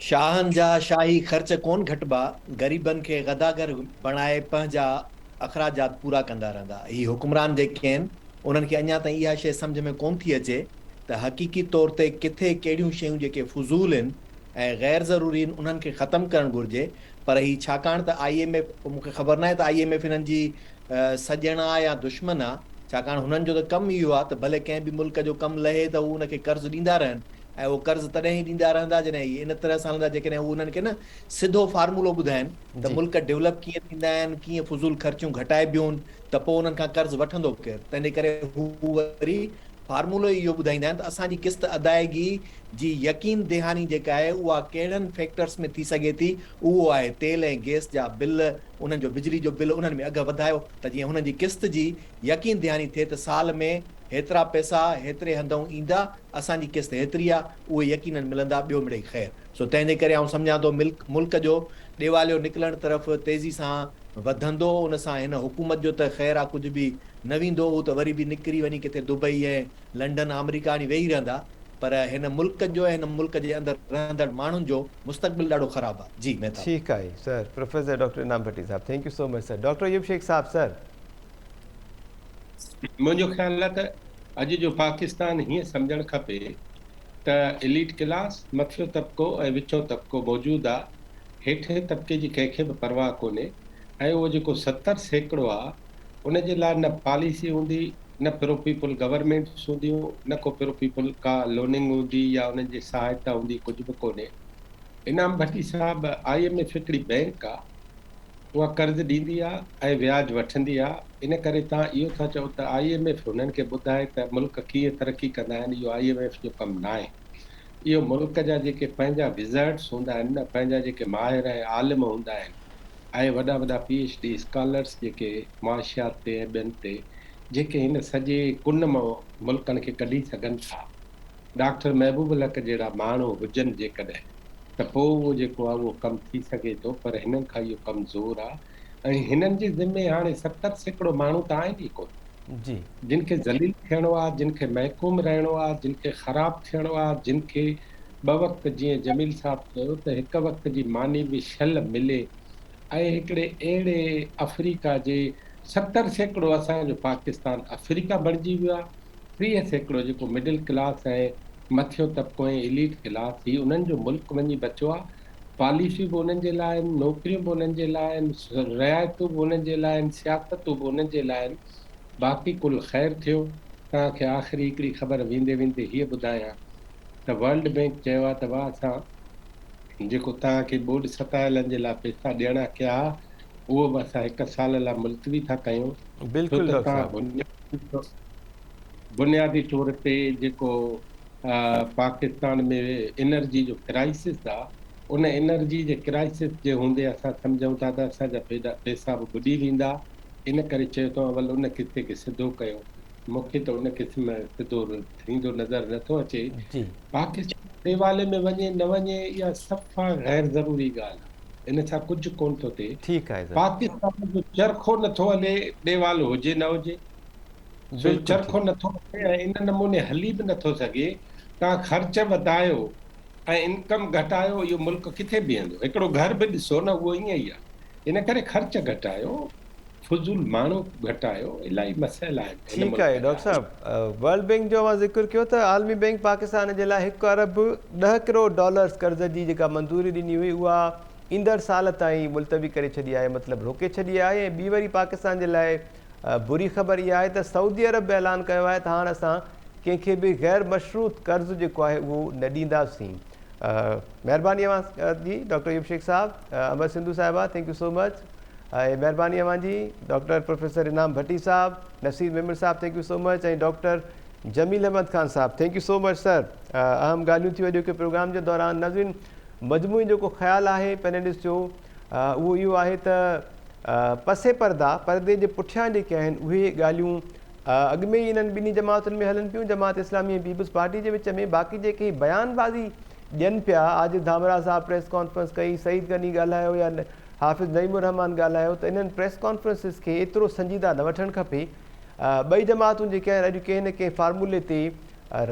شاهن جا شاهي خرچ ڪون گهٽبا، غريبن کي غداگر بڻائي پنهنجا اخراجات پورا ڪندا رهندا. هي حڪمران جيڪي آهن انهن کي اڃا تائين اها شيء سمجهه ۾ ڪون ٿي اچي ته حقيقي طور تي ڪٿي ڪهڙيون شيون جيڪي فضول آهن ۽ غير ضروري آهن انهن کي ختم ڪرڻ گهرجي پر هي ڇاڪاڻ ته I M F مون کي خبر ناهي ته I M F هنن جي سڄڻ آ يا دشمن آ ڇاڪاڻ هنن جو ته ڪم اهو آ ته ڀلي ڪنهن به ملڪ جو ڪم لهي ته هو ان کي قرض ڏيندا رهن ۽ اهو قرض تڏهن ئي ڏيندا رهندا جڏهن هي ان طرح سان هلندا جيڪڏهن هو انهن کي نه سڌو فارمولو ٻڌائين ته ملڪ ڊولپ ڪيئن ٿيندا آهن ڪيئن فضول خرچيون گهٽائبيون ته پوء انهن کان قرض وٺندو ڪير تنهنجي ڪري هو وري فارمولو ئي اهو ٻڌائيندا آهن ته اسان جي قسط ادائيگي جي يقين دهاني جيڪا آهي اها ڪهڙن فيڪٽرس ۾ ٿي سگهي ٿي اهو آهي تيل ۽ گئس جا بل انهن جو بجلي جو بل انهن ۾ اگهه وڌايو ته جيئن هنن جي قسط جي يقين دهاني ٿئي ته سال ۾ هيترا پئسا هيتري هنڌئون ايندا، اسان جي قسط هيتري آ، اهي يقينن ملندا، ٻيو مڙئي خير. سو تنهن جي ڪري آئون سمجهان ٿو ملڪ ملڪ جو ڏيواليو نڪلڻ طرف تيزي سان وڌندو، ان سان هن حڪومت جو ته خير آ ڪجهه به نه ويندو، هو ته وري به نڪري وڃي ڪٿي دبئي ۽ لنڊن آمريڪا وڃي ويهي رهندا، پر هن ملڪ جو ۽ هن ملڪ جي اندر رهندڙ ماڻهن جو مستقبل ڏاڍو خراب آ. جي مهتاب.
ٺيڪ آهي sir professor doctor Inam Bhatti صاحب thank you so much sir doctor Ayub Shaikh صاحب سر.
منهنجو خيال آهي ته اڄ جو پاڪستان هيئن سمجهڻ کپي ته ايليٽ ڪلاس، مٿيون طبقو ۽ وچون طبقو موجود آ، هيٺئين طبقي جي ڪنهن کي به پرواهه ڪونهي ۽ اهو جيڪو 70% آ ان جي لاء نه پاليسي هوندي، نه پرو پيپل گورنمينٽس هونديون، نه ڪو پرو پيپل ڪا لوننگ هوندي يا انهن جي سهائتا هوندي ڪجهه به ڪونهي. انعام ڀٽي صاحب I M F هڪڙي بئنڪ آ اها قرض ڏيندي آ ۽ وياج وٺندي آ ان ڪري توهان اهو ٿا چئو ته I M F هنن کي ٻڌائي ته ملڪ ڪيئن ترقي ڪندا آهن اهو I M F جو ڪم ناهي اهو ملڪ جا جيڪي پنهنجا وزرڊس هوندا آهن نه پنهنجا جيڪي ماهر ۽ عالم هوندا آهن ۽ وڏا وڏا پي ايڇ ڊي اسڪالرس جيڪي معاشيات تي ۽ ٻين تي جيڪي هن سڄي ڪن مان ملڪن کي ڪڍي سگهن ٿا ڊاڪٽر محبوب الحق جهڙا ماڻهو هجن جيڪڏهن ته پوء اهو جيڪو آهي اهو ڪم ٿي سگهي ٿو پر هنن کان اهو ڪم زور آهي ۽ هنن جي ذمي هاڻي 70% ماڻهو ته آهن ئي ڪونه.
جي.
جن کي ذليل ٿيڻو آهي، جن کي محڪوم رهڻو آهي، جن کي خراب ٿيڻو آهي، جن کي ٻه وقت جيئن جميل صاحب چيو ته هڪ وقت جي ماني به شل ملي ۽ هڪڙي اهڙي آفريڪا جي 70% اسان جو پاڪستان آفريڪا بڻجي ويو آهي. 30% جيڪو مڊل ڪلاس ۽ مٿيون طبقو ۽ ايليٽ ڪلاس هي انهن جو ملڪ وڃي بچيو آ، پاليسيون به انهن جي لاء آهن، نوڪريون به انهن جي لاء آهن، رعايتون به انهن جي لاء آهن، سياستون به انهن جي لاء آهن، باقي ڪل خير ٿيو. توهان کي آخري هڪڙي خبر ويندي ويندي هيء ٻڌايان ته ورلڊ بينڪ چيو آ ته واهه اسان جيڪو توهان کي ٻوڏ ستايلن جي لاء پئسا ڏيڻا ڪيا ها اهو به اسان هڪ سال لاء ملتوي ٿا ڪيون ڇو
بلڪل
ته
ڊاڪٽر
توهان
صاحب.
بنيادي طور تي جيڪو پاڪستان ۾ انرجي جو ڪرائسس آ ان انرجي جي ڪرائسس جي هوندي اسان سمجهون ٿا ته اسان جا پئسا به ٻڏي ويندا ان ڪري چيو اٿئون اول ان قصي کي سڌو ڪيو مون کي ته ان قسم سڌو ٿيندو نظر نه ٿو اچي پاڪستان ڏيوالي ۾ وڃي نه وڃي اها صفا غير ضروري ڳالهه آ ان سان ڪجهه ڪونه ٿو ٿئي.
ٺيڪ آهي سر.
پاڪستان جو چرخو نه ٿو هلي ڏيوالو هجي نه هجي. سو
بلڪل
چرخو
ٺيڪ.
نه ٿو هلي ۽ ان نموني هلي به نه ٿو سگهي. توهان خرچ وڌايو ۽ انڪم گهٽايو اهو ملڪ ڪٿي بيهندو. هڪڙو گهر به ڏسو نه اهو ائين ئي آهي. ان ڪري خرچ گهٽايو. فضول ماڻهو گهٽايو الاهي مسئلا آهن هن
ٺيڪ
ملڪ
آهي
جا.
ڊاڪٽر صاحب ورلڊ بينڪ جو اوهان ذڪر ڪيو ته عالمي بينڪ پاڪستان جي لاء هڪ ارب 10 ڪروڙ ڊالرز قرض جي جيڪا منظوري ڏني هئي اها ايندڙ سال تائين ملتوي ڪري ڇڏي آهي مطلب روڪي ڇڏي آهي ۽ ٻي وري پاڪستان جي لاء بري خبر اها آهي ته سعودي عرب به اعلان ڪيو آهي ته هاڻ اسان ڪنهن کي به غير مشروط قرض جيڪو آهي اهو نه ڏينداسين مهرباني اوهان جي ڊاڪٽر ايوب شيخ صاحب امر سنڌو صاحبه thank you so much ۽ مهرباني اوهان جي ڊاڪٽر پروفيسر انعام ڀٽي صاحب نصير ميمڻ صاحب thank you so much ۽ doctor Jamil Ahmed Khan صاحب thank you so much sir اهم ڳالهيون ٿيون اڄوڪي پروگرام جي دوران ناظرين مجموعي جيڪو خيال آهي پينلسٽ جو اهو اهو آهي ته پس پرده پردي جي پٺيان جيڪي آهن اهي ڳالهيون اڳ ۾ ئي انهن ٻنهي جماعتن ۾ هلن پيون جماعت اسلامي ۽ پيپلز پارٽي جي وچ ۾ باقي جيڪي بيان بازي ڏين پيا عاجز ڌامراهه صاحب پريس ڪانفرنس ڪئي سعيد غني ڳالهايو يا حافظ نعيم الرحمان ڳالهايو ته انهن پريس ڪانفرنسز کي ايترو سنجيده نه وٺڻ کپي، ٻئي جماعتون جيڪي آهن اڄ ڪنهن نه ڪنهن فارمولي تي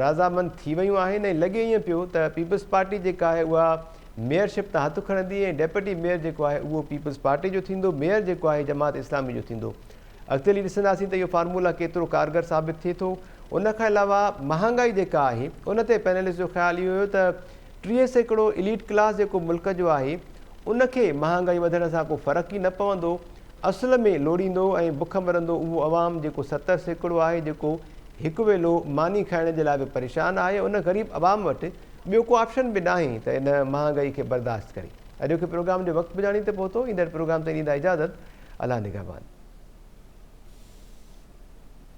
رضامند ٿي ويون آهن ۽ لڳي ائين پيو ته پيپلز پارٽي جيڪا آهي اها ميئر شپ تان هٿ کڻندي ۽ ڊيپٽي ميئر جيڪو آهي اهو پيپلز پارٽي جو ٿيندو، ميئر جيڪو آهي جماعت اسلامي جو ٿيندو. اڳتي هلي ڏسنداسين ته اهو فارمولا ڪيترو ڪارگر ثابت ٿئي ٿو. ان کان علاوه مهانگائي جيڪا آهي ان تي پينلسٽ جو خيال اهو هيو ته 30% اليٽ ڪلاس جيڪو ملڪ جو آهي ان کي مهانگائي وڌڻ سان ڪو فرق ئي نه پوندو، اصل ۾ لوڙيندو ۽ بک مرندو اهو عوام جيڪو 70% آهي جيڪو هڪ ويلو ماني کائڻ جي لاء به پريشان آهي ان غريب عوام وٽ ٻيو ڪو آپشن به ناهي ته ان مهانگائي کي برداشت ڪري. اڄوڪي پروگرام جو وقت پڄاڻي تي پهتو ايندڙ پروگرام تائين ڏيندا اجازت الله نگهبان.